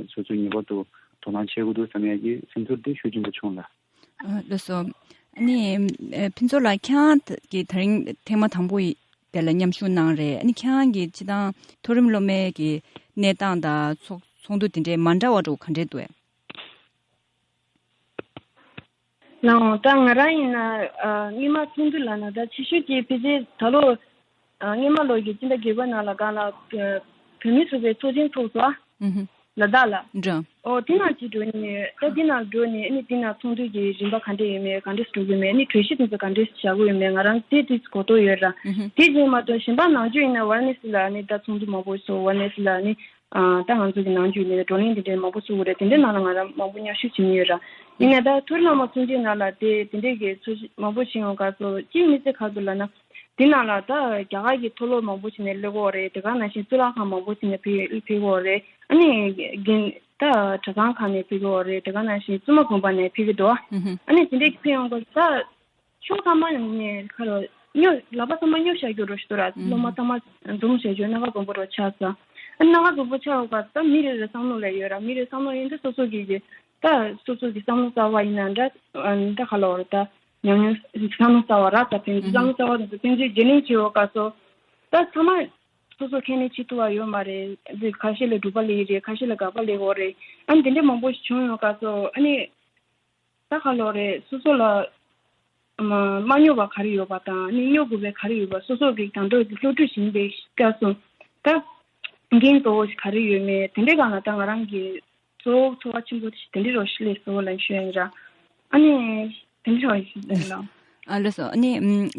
སོ་སོ་ངེས་པར་དུ་དོ་སྣང་བྱེད་དགོས་འདུག་བསམ་ཡ་གི་སེམས་ཚོར་དེ་ཤུགས་ཆེན་པོ་བྱུང་ལ། ཨ་ལགས་སོ། ཨ་ནི་ཨ་ཕུན་ཚོགས་ལགས་ཁྱེད་རང་གིས་ད་རིང་ཐེངས་མ་དང་པོ་ཡི་དེ་ལ་མཉམ་ཞུགས་གནང་རེད། ཨ་ནི་ཁྱེད་རང་གིས་སྤྱིར་བཏང་མཐོ་རིམ་སློབ་མའི་གི་གནས་སྟངས་དང་ཚོགས་ཚོགས་འདུ་དེ་འདྲའི་མ་འདྲ་བ་འདྲ་བོ་ག་འདྲས་འདུག་ཨེ། ལའང་ད་ང་རང་ཡིན་ན་ཨ་སྔོན་མ་ཚོགས་འདུ་ལ་ན་ད་ཆེ་ཤོས་ཀྱི་ཕལ་ཆེར་ད་ལོ་ཨ་སྔོན་མ་ལོ་གི་སྤྱི་ཟླ་བརྒྱད་པ་ནང་ལ་གང་ལ་ཨ་བོད་མི་ཚོགས་པའི་ཚོགས་ཆེན་ཚོགས་སོ་ཨ། ཨུ་ཧུ། ལ་དྭགས་ལ། འགྲོ། ཨོ་དེ་ནང་ཅིག་འགྲོ་ནས་ད་དེ་ནང་འགྲོ་ནས་ཨ་ནི་དེ་ནང་ཚོགས་འདུ་གི་རིམ་པ་ག་འདྲས་ཡོད་མེད་ག་འདྲས་འགྲོ་གི་མེད་ཨ་ནི་གྲོས་གཞི་དེ་ཚོ་ག་འདྲས་བཞག་གི་ཡོད་མེད་ང་རང་དེ་དུས་གོ་རྟོགས་ཡོད་ར། ཨུ་ཧུ། དེ་རྗེས་མ་གཏོགས་གཞན་པ་ནང་ཆོས་ཡིན་ན་ཝར་ནེ་སི་ལ་ཨ་ནི་ད་ཚོགས་འདུ་མང་པོ་སོ་ཝར་ནེ་སི་ལ་ཨ་ནི། ཨ་ད་ང་ཚོ་གི་ནང་རྒྱུད་ནས་བགྲོ་གླེང་དེ་འདྲའི་མང་པོ་ཚུགས་ཀྱི་རེད། དེ་འདྲའི་ནང་ལ་ང་རང་མང་པོ་མཉམ་ཞུགས་བྱེད་མྱོང་ཡོད་ར། ཡིན་ནའི་ད་མཐོ་རིམ་སློབ་མ་ཚོགས་འདུའི་ནང་ལ་དེ་དེ་འདྲའི་གི་ཚོགས་གཞི་མང་པོ་ཕྱིན་ཡོང་སྐབས་སུ་གཅིག་མི་ཚེ་ག་ཚོད་ལབ་ན། དེ་ནང་ལ་ད་རྒྱ་གར་གྱི་མཐོ་སློབ་མང་པོ་ཕྱིན་ནས་སླེབས་ཀྱི་ཡོད་རེད། དེ་ག་ནང་བཞིན་གཙུག་ལག་ཁང་མང་པོ་ཕྱིན་ནས་ཕེབས་ཕེབས་ཀྱི་ཡོད་རེད། ཨ་ནི་རྒན་ད་གྲྭ་ཚང་ཁག་ནས་ཕེབས་ཀྱི་ཡོད་རེད། དེ་ག་ནང་བཞིན་བཙུན་མ་དགོན་པ་ནས་ཕེབས་ཀྱི་འདུག་ཨ་ནི་དེ་འདྲའི་གི་ཕེབས་ཡོང་སྐབས་ད། ཕྱོགས་ཚང་མ་ནས་ཁ་རོ་སྨྱོ་ལག་པ་ཚང་མ་སྨྱོ་བཞག་རྒྱུ་རོ་ཞིག་ཏུ་ར་སློབ་མ་ཚང་མ་འཛོམས་བཞག་རྒྱུ་སྣ་ཁ་འཛོམས་པོ་རོ་ཆགས་སོང་། ཨ་སྣ་ཁ་འཛོམས་པོ་ཆགས་འོ་ག་ད་མི་རེ་རེ་བསམ་བློ་ལ་ཡོད་ར་མི་རེ་བསམ་བློ་ཡིན་ད་སོ་སོ་གི་གི་ད་སོ་སོ་གི་བསམ་བློ་གསར་བ་ཡིན་ན་འདྲ་ད་ག་ལ་བ་ར་ད་ཉམས་མྱོང་བསམ་བློ་གསར་བ་ར་ད་ཕན་ཚུན་བསམ་བློ་གསར་བ་དེ་ཚོ་ཕན་ཚུན་བརྗེ་ལེན་བྱེད་འོ་ག་སོ་ད་ཚང་མ་སོ་སོ་ཁས་ལེན་བྱེད་ཐུབ་པ་ཡོད་མ་རེད། འདི་ཁ་ཤས་ལ་སྒྲུབ་པ་ལེགས་རེད། ཁ་ཤས་ལ་དགག་པ་ལེགས་འོ་རེད། ཨ་ནི་དེ་འདྲ་མང་པོ་ཞིག་བྱུང་ཡོད་ག་སོ་ཨ་ནི། ད་ག་ལོ་རེད། སོ་སོ་ལ་མ་མ་སྨྱོ་བ་ག་རེ་ཡོད་པ་དང་ནི་སྨྱོ་དགོས་པའི་ག་རེ་ཡོད་པ་སོ་སོ་གི་དང་དོད་ཀྱི་སློབ་ཕྲུག་ཡིན་པའི་སྐབས་སུ་ད་འགན་གཙོ་བོ་ཞིག་ག་རེ་ཡོད་མེད་དེ་འདྲའི་སྒང་ལ་ད་ང་རང་གི་གཙོ་བོ་ཚོར་བ་ཆེན་པོ་ཞིག་དེ་འདྲའི་རོ་ཞིག་ལས་གཙོ་བོ་ལ་ཤོད་ཡིན་ར། ཨ་ནི་དེ་འདྲའི་རོ་ཞིག་ལས་ལ། ཨ་ལགས་སོ། ཨ་ནི་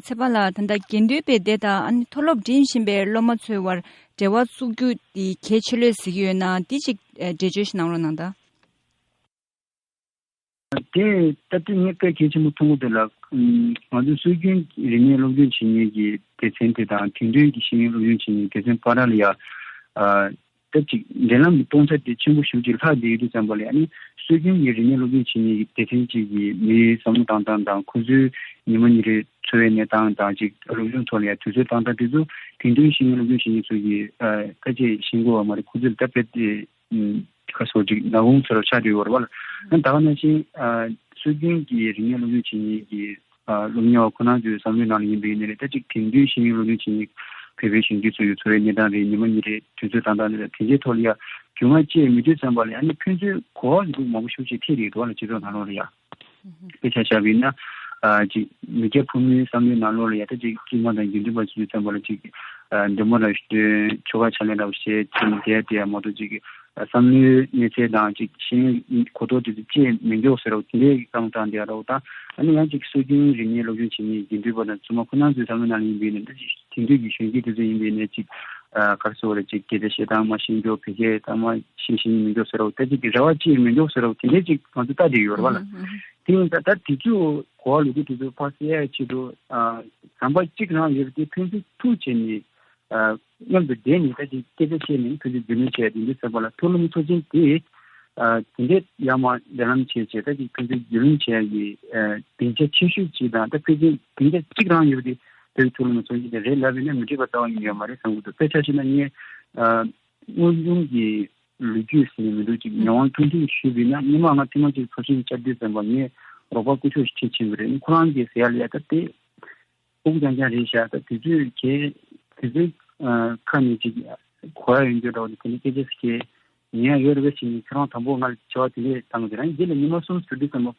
ཚེ་དཔག་ལགས་ད་ལྟ་དགེ་འདུན་པའི་སྡེ་དང་ཨ་ནི་མཐོ་སློབ་འགྲིམ་བཞིན་པའི་སློབ་མ་ཚོའི་དབར་འབྲེལ་བ་བཙུགས་རྒྱུ་དེ་གལ་ཆེ་ལོས་གཟིགས་ཡོད་ན་དེ་ཅིག་འགྲེལ་བརྗོད་ཞིག་གནང་རོགས་གནང་དང་། དེ་ལྟ་དུས་ངས་དཔེ་གལ་ཆེན་པོ་མཐོང་གི་འདུག་ལ། ང་ཚོའི་སྲོལ་རྒྱུན་རིག་གནས་སློབ་སྦྱོང་བྱེད་མཁན་གྱི་སྡེ་ཚན་དེ་དང་དེང་དུས་ཀྱི་ཤེས་ཡོན་སློབ་སྦྱོང་བྱེད་མཁན་སྡེ་ཚན་བར་ལ་ཡ། ད་ཅིག་འབྲེལ་ལམ་གྱི་སྟོང་ཆ་དེ་ཆེན་པོ་ཞེ་པོ་ཅིག་ལྷག་བསྡད་ཡོད་དུས་ཙམ་པ་ལ་ཡ་ནི་སྲོལ་རྒྱུན་གྱི་རིག་གནས་སློབ་སྦྱོང་བྱེད་མཁན་གྱི་སྡེ་ཚན་གཅིག་གིས་མིའི་བསམ་བློ་བཏང་སྟངས་དང་ཁོ་ཚོའི་ཉི་མ་ཉིན་རེའི་འཚོ་བའི་གནས་སྟངས་དང་ཅིག་སློབ་སྦྱོང་ཐོག་ལ་ཡ་དུས་ཚོད་བཏང་སྟངས་དེ་ཚོ་དེང་དུས་ཤེས་ཡོན་སློབ་སྦྱོང་བྱེད་མཁན་ཚོ་གིས་ད་ཅིག་ཤེས་དགོས་པ་མ་རེད། ཁོ་ཚོས་ད་དཔེ་དེ། ཁ་སོ་ཅིག་ནག་ཁུང་ཚོར་ཆགས་བསྡད་ཡོད་རེད་བ། ད་ག་ནང་བཞིན་སྲོལ་རྒྱུན་གྱི་རིག་གནས་སློབ་སྦྱོང་བྱེད་མཁན་གྱི་སློབ་གཉེར་བ་ཁོ་རང་ཚོའི་བསམ་བློའི་ནང་ལ་ཡིན་པའི་ནི་རེད། ད་ཅིག་དེང་དུས་ཤེས་ཡོན་སློབ་སྦྱོང་བྱེད་མཁན་བོད་པའི་གཞོན་སྐྱེས་ཚོ་ཡི་འཚོ་བའི་གནས་སྟངས་རེད། ཉི་མ་ཉིན་རེ་དུས་ཚོད་བཏང་སྟངས་རེད། དེ་འདྲའི་ཐོག་ལ་ཡ་རྒྱུས་མངའ་བཅས་མེད་དུས་ཙམ་པ་ལ་ཡ་ནི་ཕན་ཚུན་གོ་བ་ལུག་མང་པོ་ཞེ་པོ་ཅིག་ཐེབས་ཡོད་འདུག་བ་ལ་སྤྱི་ཚོགས་ནང་ལོགས་ལ་ཡ། དཔེ་ཆ་བཞག་པ་ཡིན་ན། ཅིག་མི་སྐྱ་ཕོ་མོའི་བསམ་བློའི་ནང་ལོགས་ལ་ཡ་ད་ཅིག་དཀྱུས་མ་དང་དགེ་འདུན་པ་ཚོའི་ཙམ་པ་ལ་ཅིག་འདྲེ་མོ་ར་ཞིག་ཆོ་ག་ཕྱག་ལེན་ར་བ་བྱས་ཅིག་བསྡད་དེ་ཡ་མ་གཏོགས་ཅིག་བསམ་བློའི་གནས་ཚད་དང་ཅིག་ཤེས་ཡོན་གོ་རྟོགས་དེ་ཚོ་བཅས་མི་འགྱོག་ཟེར་ར་བ་དེ་འདྲའི་བསམ་བཏང་དེ་ཡ་ར་བ་དང་ཨ་ནི་ཡང་ཅིག་སྲོལ་རྒྱུན་རིག་གནས་སློབ་སྦྱོང་བྱེད་མཁན་དགེ་འདུན་པ་དང་བཙུན་མ་ཁོ་རང་ཚོའི་བསམ་བློའི་ནང་ལ་ཡིན་པ་ཡིན་ན་ད་ཅིག་དེང་དུས་ཀྱི་གཞོན་སྐྱེས་དེ་ཚོ་ཡིན་པ་ཡིན་ན་ཅིག་ག་རེ་ཟེར་དགོས་རེད། ཅིག་སྐད་ཆ་བཤད་སྟངས་མ་ཤེས་མགྱོགས་བོད་སྐད་ཚང་མ་ཤེས་ཤེས་མི་མགྱོགས་ཟེར་ར་བ་ད་ཅིག་རེ་བ་ཅིག་མི་མགྱོགས་ཟེར་ར་བ་དེ་འདྲའི་ཅིག་ང་ཚོ་ལྟ་བསྡད་ཡོད་རེད་བ་ལ། དེ་ཡིན་ཙང་ད་དེ་ཚོ་གོ་བ་ལོག་རྒྱུ་དེ་ཚོ་ཕར་སེལ་ཡ་ཆེད་དུ་ཨ་ཟམ་པ་གཅིག་རང་ཡོད་པ་དེ་ཕན་ཚུན་ཐུག་བྱས་ནས་ཨ་མཉམ་དུ་བསྡད་ནས་ད་ཅིག་སྐད་ཆ་བཤད་ནས་ཕན་ཚུན་རྒྱུས་ལོན་བྱས་དེ་འདྲའི་ཟམ་པ་ལ་མཐོ་སློབ་ཚོགས་ཆེན་དེ་ཨ་དེ་འདྲའི་ཡར་མར་འབྲེལ་ལམ་བྱས་བྱས་ད་ཅིག་ཕན་ཚུན་རྒྱུས་ལོན་བྱས་ཡ་གི་ཨ་སྡིངས་ཆ་ཆེ་ཤོས་ཅིག་དང་ད་ཕན་ཚུན་སྡིངས་ཆ་གཅིག་རང་ཡོད་པ་དེ་བོད་མཐོ་སློབ་ཚོགས་ཆེན་དེ་རེད་ལབ་ཡིན་ན་མི་འགྲིག་པ་རྩ་བ་ཉིད་ཡོད་མ་རེད་བསམ་གྱི་འདུག་དཔེ་ཆ་བཞག་ན་ངས་ཨ་དངོས་བྱུང་གི་ལོ་རྒྱུས་ཟེར་ནས་མི་འདུག་ཅིག་ཉེ་དབང་ཐུང་ཐུང་ཞུས་པ་ཡིན་ན་སྔོན་མ་ང་ཐེངས་མ་གཅིག་ཚོགས་ཆེན་བཅར་དུས་ཙམ་པ་ངས་རོགས་པ་སྐུ་ཞབས་ཤིག་ཕྱིན་ཕྱིན་པ་རེད། ཁོ་རང་གིས་ཟེར་ཡ་ལ་ཡ་ད་དེ་ཕྲུ་གུ་རྐྱང་རྐྱང་རེད་ཤག་ད་དེ་ཚོས་གལ་དེ་ཚོའི་ཁ་ནས་ཅིག་གོ་ཡ་ཡོང་རྒྱུ་འདྲ་བ་དེ་དེ་ནས་སྐད་ཆ་ཟེར་གྱི་ཉན་ཡ་ཡོད་རེད་པས་ཟེར་ནས་ཁྱེད་རང་དང་པོ་ང་ལ་བྱ་བ་དེ་འདྲས་བཏང་གི་རེད། རང་ཡིན་དེ་ལ་ཉི་མ་གསུམ་ཟུར་དུས་ཙམ་པ་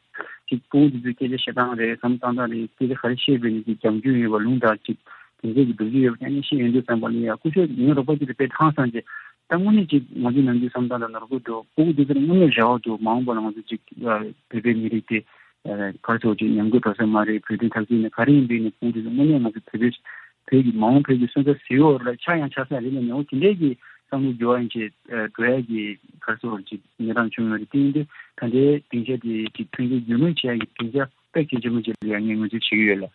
ཅིག་ཕྲུ་གུ་དེ་ཚོའི་སྐད་ཆ་བཤད་སྟངས་རེད། བསམ་བཏང་སྟངས་རེད། སྐད་ཆ་ག་རེ་བཤད་པའི་ནས་ཅིག་རྒྱབ་སྐྱོར་ཡོད་པ་ལུང་དང་ཅིག་དེ་འདྲས་ཀྱི་སྡུག་རུས་ཡོད་པ་ཀྱང་ཤེས་ཡོང་དུས་ཙམ་པ་ལ་ཡ་སྐུ་ཞབས་ངའི་རོགས་པ་ཅིག་ལ་དཔེ་ཧང་སངས་བྱས། ད་དངོས་གནས་ཅིག་ང་ཚོའི་ནམ་རྒྱུན་བསམ་སྟངས་དང་ནོར་འཁྲུལ་འདུག་ཕྲུ་གུ་དེ་ཚོར་དངོས་གནས་རེ་བ་འདུག་མ་འོངས་པ་ལ་ང་ཚོ་ཅིག་བོད་པའི་མི་རིགས་དེ་ག་རེ་ཟེར་ཅིག་ཉམས་རྒུད་འགྲོ་ས་མ་རེད། བོད་དོན་འཐབ་རྩོད་ནི་ག་རེ་ཡིན་པའི་ནི་ཕྲུ་གུ་དེ་ཚོ་དངོས་གནས་ང་ཚོ་བོད་པའི་བོད་ཀྱི་མ་འོངས་བོད་ཀྱི་སོན་རྩ་ཟེར་ཡོད་རེད་ལ་ཆགས་ཡང་ཆགས་ས་རེད་ལ་ཉམས་དེ་འདྲས་ཀྱི་བསམ་བློ་འགྱུར་བ་ཡིན་ཅེས་འགྲོ་ཡ་གི་ག་རེ་ཟེར་ཅིག་གནས་སྟངས་བྱུང་ཡོད་རེད། དེ་ཡིན་དུས་ད་ལྟའི་སྡིངས་ཆ་དེ་ཅིག་མཐུན་སྒྲིལ་རྒྱུས་ལོན་བྱེད་ཡ་གི་སྡིངས་ཆ་དཔེ་གལ་ཆེན་པོ་ཅིག་ལ་ཡང་ངས་ངོས་འཛིན་བྱེད་ཀྱི་ཡོད་ལ།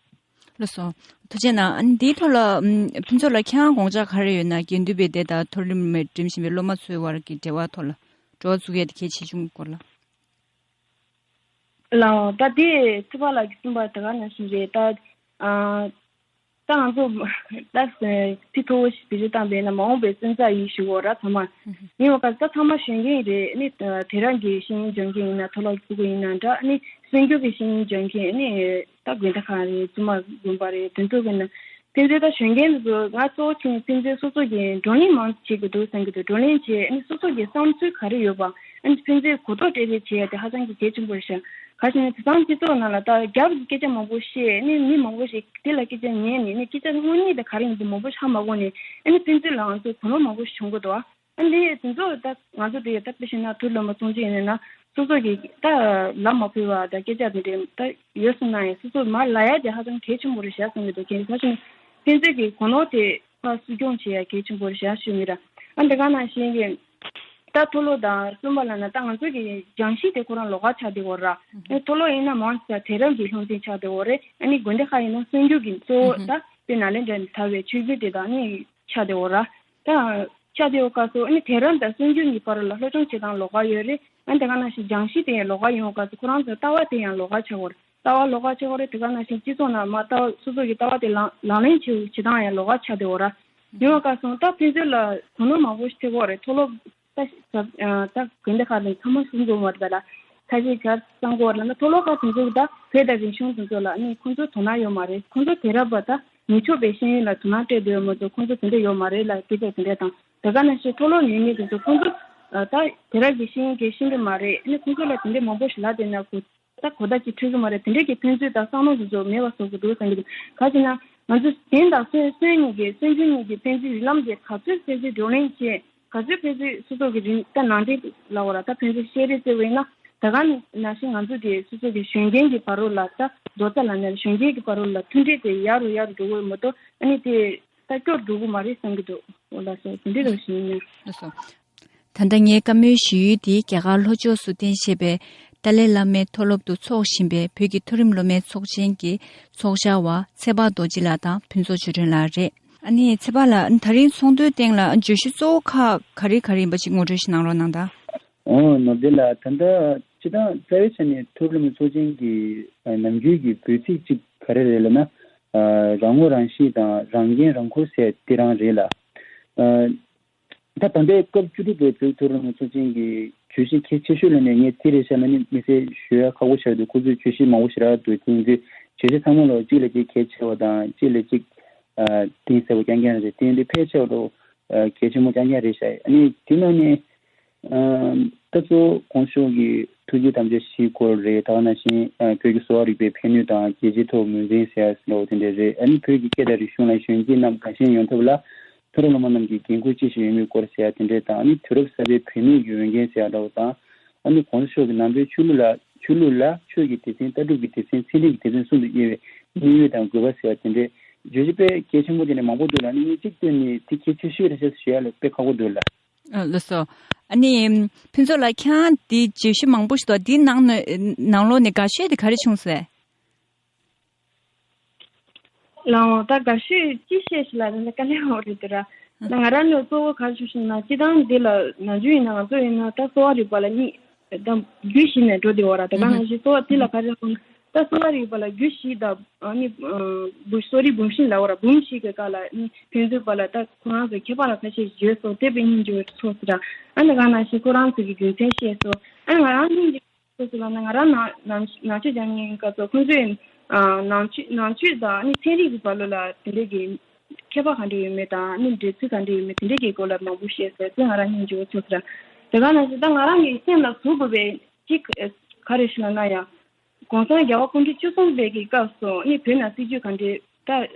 ལགས་སོ། ཐུགས་རྗེ་གནང་། ཨ་ནི་འདིའི་ཐོག་ལ་ཨམ་ཕུན་ཚོགས་ལགས་ཁྱེད་རང་དགོངས་འཆར་ག་རེ་ཡོད་ན། དགེ་འདུན་པའི་སྡེ་དང་མཐོ་རིམ་འགྲིམ་བཞིན་པའི་སློབ་མ་ཚོའི་དབར་གྱི་འབྲེལ་བ་ཐོག་ལ་འགྲོ་བ་བཙུགས་ཡས་དེ་གལ་ཆེ་ཆུང་སྐོར་ལ། ལགས་ད་དེ་ཚེ་དཔག་ལགས་ཀྱིས་གསུངས་པ་དེ་ག་ནང་བཞིན་རེད། ད་ཨ་ད་ང་ཚོ་ད་ཚིག་མཐོ་བོ་ཞིག་བེད་སྤྱོད་བཏང་པས་ན་མ་འོངས་པའི་སོན་རྩ་ཡིན་ཞུ་གོ་ར་ཚང་མ་ཡིན་པ་ག་ད་ཚང་མ་གཞོན་སྐྱེས་རེད། ཨ་ནི་དེ་རང་གི་ཤེས་ཡོན་སྦྱོང་མཁན་ཡིན་ན་མཐོ་སློབ་ཕྲུ་གུ་ཡིན་ན་འདྲ་ཨ་ནི་གསོན་སྐྱོབ་ཀྱི་ཤེས་ཡོན་སྦྱོང་མཁན་ཨ་ནི། ད་དགོན་སྡེ་ཁག་རེད། བཙུན་མ་དགོན་པ་རེད། དེ་ཚོ་གི་ནང་ཕན་ཚུན་ད་གཞོན་སྐྱེས་འདི་ཚོ་ང་གཙོ་བོ་བྱས་ནས་ཕན་ཚུན་སོ་སོ་གི་བགྲོ་གླེང་མང་ཙམ་བྱེད་དགོས་འདུག་བསམ་གྱི་འདུག་བགྲོ་གླེང་བྱས་ཨ་ནི་སོ་སོ་གི་བསམ་ཚུལ་ག་རེ་ཡོད་པ་ཨ་ནི་ཕན་ཚུན་གོ་རྟོགས་སྤྲད་རེས་བྱེད་ཡ་དེ་ཧ་ཅང་གི་གལ་ཆེན་པོ་རེད་ཤག་ག་ཞིག་ནས་དེང་སང་སྤྱི་ཚོགས་ནང་ལ་ད་རྒྱ་རུ་སྐད་ཆ་མང་པོ་བཤད་ནས་མི་མང་པོ་ཞིག་དེ་ལ་སྐད་ཆ་ཉན་ནས་ནས་སྐད་ཆ་དངོས་གནས་དེ་ག་རེ་ཡིན་དེ་མང་པོ་ཧ་མ་གོ་ནས་ཨ་ནི་ཕན་ཚུན་ལའང་ཚོ་དོ་སྣང་མང་པོ་ཞིག་བྱུང་གི་འདུག་ཨ་ནི་དེ་ཚོ་ད་ང་ཚོ་དེ་ད་དཔེ་བཤད་ན་ཐུར་ལ་མ་སོང་ཅི་ཡིན་ན་སོ་སོ་གི་ད་ལམ་མ་ཕུལ་བ་ད་སྐད་ཆ་དེ་འདྲ་ད་ཡོད་སོང་ན་ཡང་སོ་སོ་མར་ལ་ཡ་དེ་ཧ་ཅང་གལ་ཆེན་པོ་རེད་བཞག་སོང་གི་འདུག་ཁྱེད་ཚོ་ཕན་ཚུན་གི་གོ་ནོར་དེ་ཕར་སྲུང་སྐྱོང་བྱེད་ཡ་གལ་ཆེན་པོ་རེད་བཞག་ཞུ་གི་ར། ཨ་འདི་ག་ནང་བཞིན་གི་ད་མཐོ་སློབ་དང་གསུམ་པ་ལ་ན་ད་ང་ཚོ་གི་སྦྱང་གཞི་དེ་ཁོ་རང་ལོགས་ཀ་ཆགས་བསྡད་ཡོད་ར། ཨ་མཐོ་སློབ་ཡིན་ན་མང་ཆེ་བ་དེང་རབས་ཀྱི་སློབ་ཚན་ཆགས་བསྡད་ཡོད་རེད། ཨ་ནི་དགོན་སྡེ་ཁག་ཡིན་ན་གསར་འགྱུར་གྱི་གཙོ་བོ་ད་དཔེར་ན་ལན་འདྲ་ནས་དར་བའི་ཆོས་བརྒྱུད་དེ་དག་ནི་ཆགས་བསྡད་ཡོད་ར། ད་ཆགས་བསྡད་ཡོད་སྐབས་སུ་ཨ་ནི་དེང་རབས་དང་གསར་འགྱུར་གཉིས་བར་ལ་སློབ་སྦྱོང་བྱེད་སྟངས་ལོགས་ཀ་ཡོད་རེད། ཨ་ནི་དེ་ག་ནང་བཞིན་སྦྱང་གཞི་དེ་ཡང་ལོགས་ཀ་ཡོང་སྐབས་སུ་ཁོ་རང་ཚོའི་ལྟ་བ་དེ་ཡང་ལོགས་ཀ་ཆགས་ཡོད་རེད། ལྟ་བ་ལོགས་ཀ་ཆགས་ཡོད་རེད། དེ་ག་ནང་བཞིན་སྤྱི་ཚོགས་ནང་མ་ལྟ་བ་སོ་སོ་གི་ལྟ་བ་དེ་ལག་ལག་ལེན་བྱེད་བྱེད་སྟངས་ཡང་ལོགས་ཀ་ཆགས་བསྡད་ཡོད་ར། ཡོང་བ་ག་སོང་ད་ཕན་ཚུན་ལ་དོ་སྣང་མང་པོ་ཞིག་ཐེབས་ཀྱི་ཡོད་རེད། མཐོ་སློབ་ད་ད་དགོན་སྡེ་ཁག་ནས་ཚང་མ་གསུང་དགོས་མ་རེད་ལ། ཁ་ཤས་གར་གསང་དགོས་རེད་ལ་ན་མཐོ་སློབ་ཁག་དེ་ཚོ་ད་བོད་དང་རིག་གཞུང་དེ་ཚོ་ལ་ནི་ཁོང་ཚོ་དོ་སྣང་ཡོད་མ་རེད། ཁོང་ཚོ་དེང་རབས་པ་ད་ནུས་ཕྱོགས་པའི་ཤེས་ཡོན་ལ་དོ་སྣང་སྤྲད་བསྡད་ཡོད་མ་གཏོགས་ཁོང་ཚོ་དེ་འདྲ་ཡོད་མ་རེད་ལ། སྐད་ཆ་དེ་འདྲ་དང་དེ་ག་ནང་བཞིན་མཐོ་སློབ་ནས་ནི་དེ་ཚོ་ཁོང་ཚོ་ད་དེང་རབས་ཀྱི་ཤེས་ཡོན་གྱི་ཤེས་ཀྱི་མ་རེད། ནི་ཁོང་ཚོ་ལ་དེ་འདྲའི་མང་པོ་ཞིག་ལབ་བསྡད་ན་གོ་ད་གོ་བརྡ་ཅིག་འཕྲོད་ཀྱི་མ་རེད། དེ་འདྲས་ཀྱི་ཕན་ཚུན་དང་བསམ་བློ་དེ་ཚོ་མེད་པ་བཟོ་དགོས་འདུག་བསམ་གྱི་འདུག་ག་ཅི་ན་ང་ཚོ་དེང་དང་སོན་སོན་གཉིས་ཀྱི་སོན་རྒྱུན་གཉིས་ཀྱི་ཕན་ཚུན་རིགས་ལམ་དེ་ག་ཚོད་ཕན་ཚུན་བགྲོ་གླེང་བྱས། ག་ཚོད་ཕན་ཚུན་སོ་སོ་གི་རིགས་ད་ནང་འདྲེན་ལ་འོ་ར་ད་ཕན་ཚུན་བཤད་རེས་བྱས་པ་ཡིན་ན་ད་ག་ནང་བཞིན་ང་ཚོ་དེ་སོ་སོ་གི་གཞོན་སྐྱེས་ཀྱི་བར་རོ་ལ་ད་རྡོག་རྩ་ལ་ནས་གཞོན་སྐྱེས་ཀྱི་བར་རོ་ལ་མཐུན་སྒྲིལ་དེ་ཡར་རུ་ཡར་རུ་འགྲོ་གི་ཡོད་མ་གཏོགས་ཨ་ནི་དེ་ད་སྐྱོར་འགྲོ་གི་མ་རེད་བསམ་གྱི་འདུག་འོ་ལགས་སོ། དེ་འདྲས་རོ་ཞིག་ཡིན་ན། ལགས་སོ། ད་ལྟ་ངའི་བཀའ་མོལ་ཞུ་ཡུལ་འདི་རྒྱ་གར་ལྷོ་ཕྱོགས་སུ་རྟེན་བཞེས་པའི་ཏཱ་ལའི་བླ་མའི་མཐོ་སློབ་ཏུ་འཚོགས་བཞིན་པའི་བོད་ཀྱི་མཐོ་རིམ་སློབ་མའི་ཚོགས་ཆེན་གྱི་ཚོགས་བཅར་བ་ཚེ་དཔག་རྡོ་རྗེ་ལགས་དང་ཕུན་ཚོགས་ཆོས་སྒྲོན་ལགས་རེད། ཨ་ནི་ཚེ་དཔག་ལགས་ད་རིང་ཚོགས་འདུའི་སྟེང་ལ་བརྗོད་གཞི་གཙོ་བོ་ཁག་ག་རེ་ག་རེ་ཡིན་པ་ཅིག་ངོ་སྤྲོད་ཞིག་གནང་རོགས་གནང་དང་། ཨོ་ནོར་བདེ་ལགས། ད་ལྟ་སྤྱི་བཏང་རྩ་བའི་ཆ་ནས་མཐོ་རིམ་སློབ་མའི་ཚོགས་ཆེན་གྱི་ནམ་རྒྱུན་གྱི་འབོད་ཚིག་ཅིག་ག་རེ་རེད་ལབ་ན། རང་ངོ་རང་ཤེས་དང་རང་འགན་རང་འཁུར་ཟེར་དེ་རང་རེད་ལ། ད་ད་ལྟའི་སྐབས་བཅུ་དྲུག་པའི་བོད་མཐོ་རིམ་སློབ་མའི་ཚོགས་ཆེན་གྱི་བརྗོད་གཞི་གལ་ཆེ་ཤོས་ལ་ནས་ངས་དེ་རེད་ཤག་ལབ་ནས་དམིགས་བསལ་ཞུ་ཡ་ཁག་པོ་ཆགས་འདུག་ཁོ་ཚོས་བརྗོད་གཞི་མང་པོ་ཞིག་རག་འདུག་དེ་ཚོའི་བརྗོད་གཞི་ཚང་མ་ལ་གཅིག་ལ་གཅིག་གལ་ཆེ་བ་དང་གཅིག་ལ་གཅིག་གཏིང་ཟབ་པོ་རྐྱང་རྐྱང་རེད། དེ་འདི་ཕལ་ཆེ་བ་ལོ་གལ་ཆེན་པོ་རྐྱང་རྐྱང་རེད་ཤག་ཨ་ནི་དེ་ནང་ནས་ད་གཙོ་བོ་གོང་ཞུས་ཀྱི་ཐུགས་རྗེ་དམ་བཅའ་བཞིའི་སྐོར་རེད། ད་ག་ནང་བཞིན་བོད་ཀྱི་གསོ་བ་རིག་པའི་ཕན་ནུས་དང་རྒྱལ་སྤྱིའི་ཐོག་ངོས་འཛིན་ཟེར་ཡ་ཟེར་བ་དེ་འདྲ་རེད། ཨ་ནི་བོད་ཀྱི་སྐད་དང་རིག་གཞུང་ལ་གཞོན་སྐྱེས་རྣམས་དགའ་ཞེན་ཡོང་ཐབས་ལ། མཐོ་རིམ་སློབ་མ་རྣམས་ཀྱིས་འགན་ཁུར་ཅི་ཞིག་ཡོད་མེད་སྐོར་ཟེར་ཡ་དེ་འདྲས་དང་། ཨ་ནི་དུས་རབས་གསར་པའི་བུད་མེད་ཀྱི་འོས་འགན་ཟེར་ཡ་འདྲ་བོ་དང་། ཨ་ནི་གོང་ས་མཆོག་གི་ནང་པའི་ཆོས་ལུགས་ལ་ཆོས་ལུགས་ལ་ཆོས་ཀྱི་སྡེ་ཚན། ལྟ་གྲུབ་ཀྱི་སྡེ་ཚན། ཚན་རིག་གི་སྡེ་ཚན་གསུམ་དུ་དབྱེ་བའི་དམིགས་ཡུལ་དང་དགོས་པ་ཟེར་ཡ་དེ་འདྲས་བརྗོད་གཞི་དཔེ་གལ་ཆེན་པོ་དེ་འདྲས་མང་པོ་འདུག་ལ། ཨ་ནི་ངས་གཅིག་བཏོན་ནས་དེ་གལ་ཆེ་ཤོས་རེད་ཤག་ཞུ་ཡ་ལ་དཔེ་ཁག་པོ་འདུག་ལ། ཨ་ལགས་སོ། ཨ་ནི་ཕུན་ཚོགས་ལགས་ཁྱེད་རང་འདི་བརྗོད་གཞི་མང་པོ་ཞིག་འདུག་འདིའི་ནང་ནས་ནང་ལོགས་ནས་དགའ་ཤོས་དེ་ག་རེ་བྱུང་སོང་། ལའོ་ད་དགའ་ཤོས་ཅི་བཤད་ཤིག་ལ་རེ་ན་དཀའ་ལས་ཁག་པོ་རེད་དེ་ར། ང་རང་ནི་གཙོ་བོ་ག་རེ་བྱུང་ཞིག་ན་སྤྱི་བཏང་འདི་ལ་ནམ་རྒྱུན་ཡིན་ན་ང་ཚོ་ཡིན་ན་ད་གསོ་བ་རིག་པ་ལ་གཉིས་ད་རྒྱུད་བཞི་ནས་འགྲོ་བསྡད་ཡོད་ར། ད་ག་ནང་བཞིན་གསོ་བ་འདི་ལ་ག་རེ་ཧང་ད་གསོ་བ་རིག་པ་ལ་རྒྱུད་བཞི་དང་ཨ་ནི་འབུམ་གསོ་རིག་འབུམ་བཞི་ལ་འོ་ར། འབུམ་བཞི་གི་སྐབས་ལ་ནི་ཕན་ཚུན་བར་ལ་ད་ཁོ་རང་ཚོ་ཁྱད་པར་ལ་ཁ་ཤས་བརྗོད་སོང་། དེ་དཔེ་སྙིང་རྗེ་བོ་ཚོགས་སོང་ར། ཨ་ནི་ག་ནང་བཞིན་ཁོ་རང་ཚོ་གི་རྒྱུ་མཚན་བཤད་སོང་། ཨ་ནི་ང་རང་སྙིང་རྗེ་སོ་སོ་ལ་ནི་ང་རང་ནང་ནང་ནང་ཆོས་སྦྱང་མཁན་སྐབས་སུ་ཁོང་ཚོས་ཨ་ནང་ཆོས་ནང་ཆོས་དང་ནི་ཚན་རིག་གི་བར་ལ་ལ་དེ་འདྲས་ཀྱི་ཁྱད་པར་ག་འདྲས་ཡོད་མེད་དང་ནི་འབྲེལ་ཚུལ་ག་འདྲས་ཡོད་མེད་དེ་འདྲས་ཀྱི་སྐོར་ལ་མང་པོ་བཤད་སོང་། དེ་ང་རང་སྙིང་རྗེ་བོ་ཚོར་སོང་ར། དེ་ག་ནང་བཞིན་ད་ང་རང་གི་སེམས་ལ་ཟུག་དགོས་པའི་གཅིག་ག་རེ་ཞུ་ན་ན་ཡང་གོང་ས་རྒྱལ་བ་སྐུ་ཕྲེང་བཅུ་གསུམ་པའི་གི་སྐབས་སུ་ནི་བོད་ནང་སྲིད་བྱུས་ག་འདྲས། ད་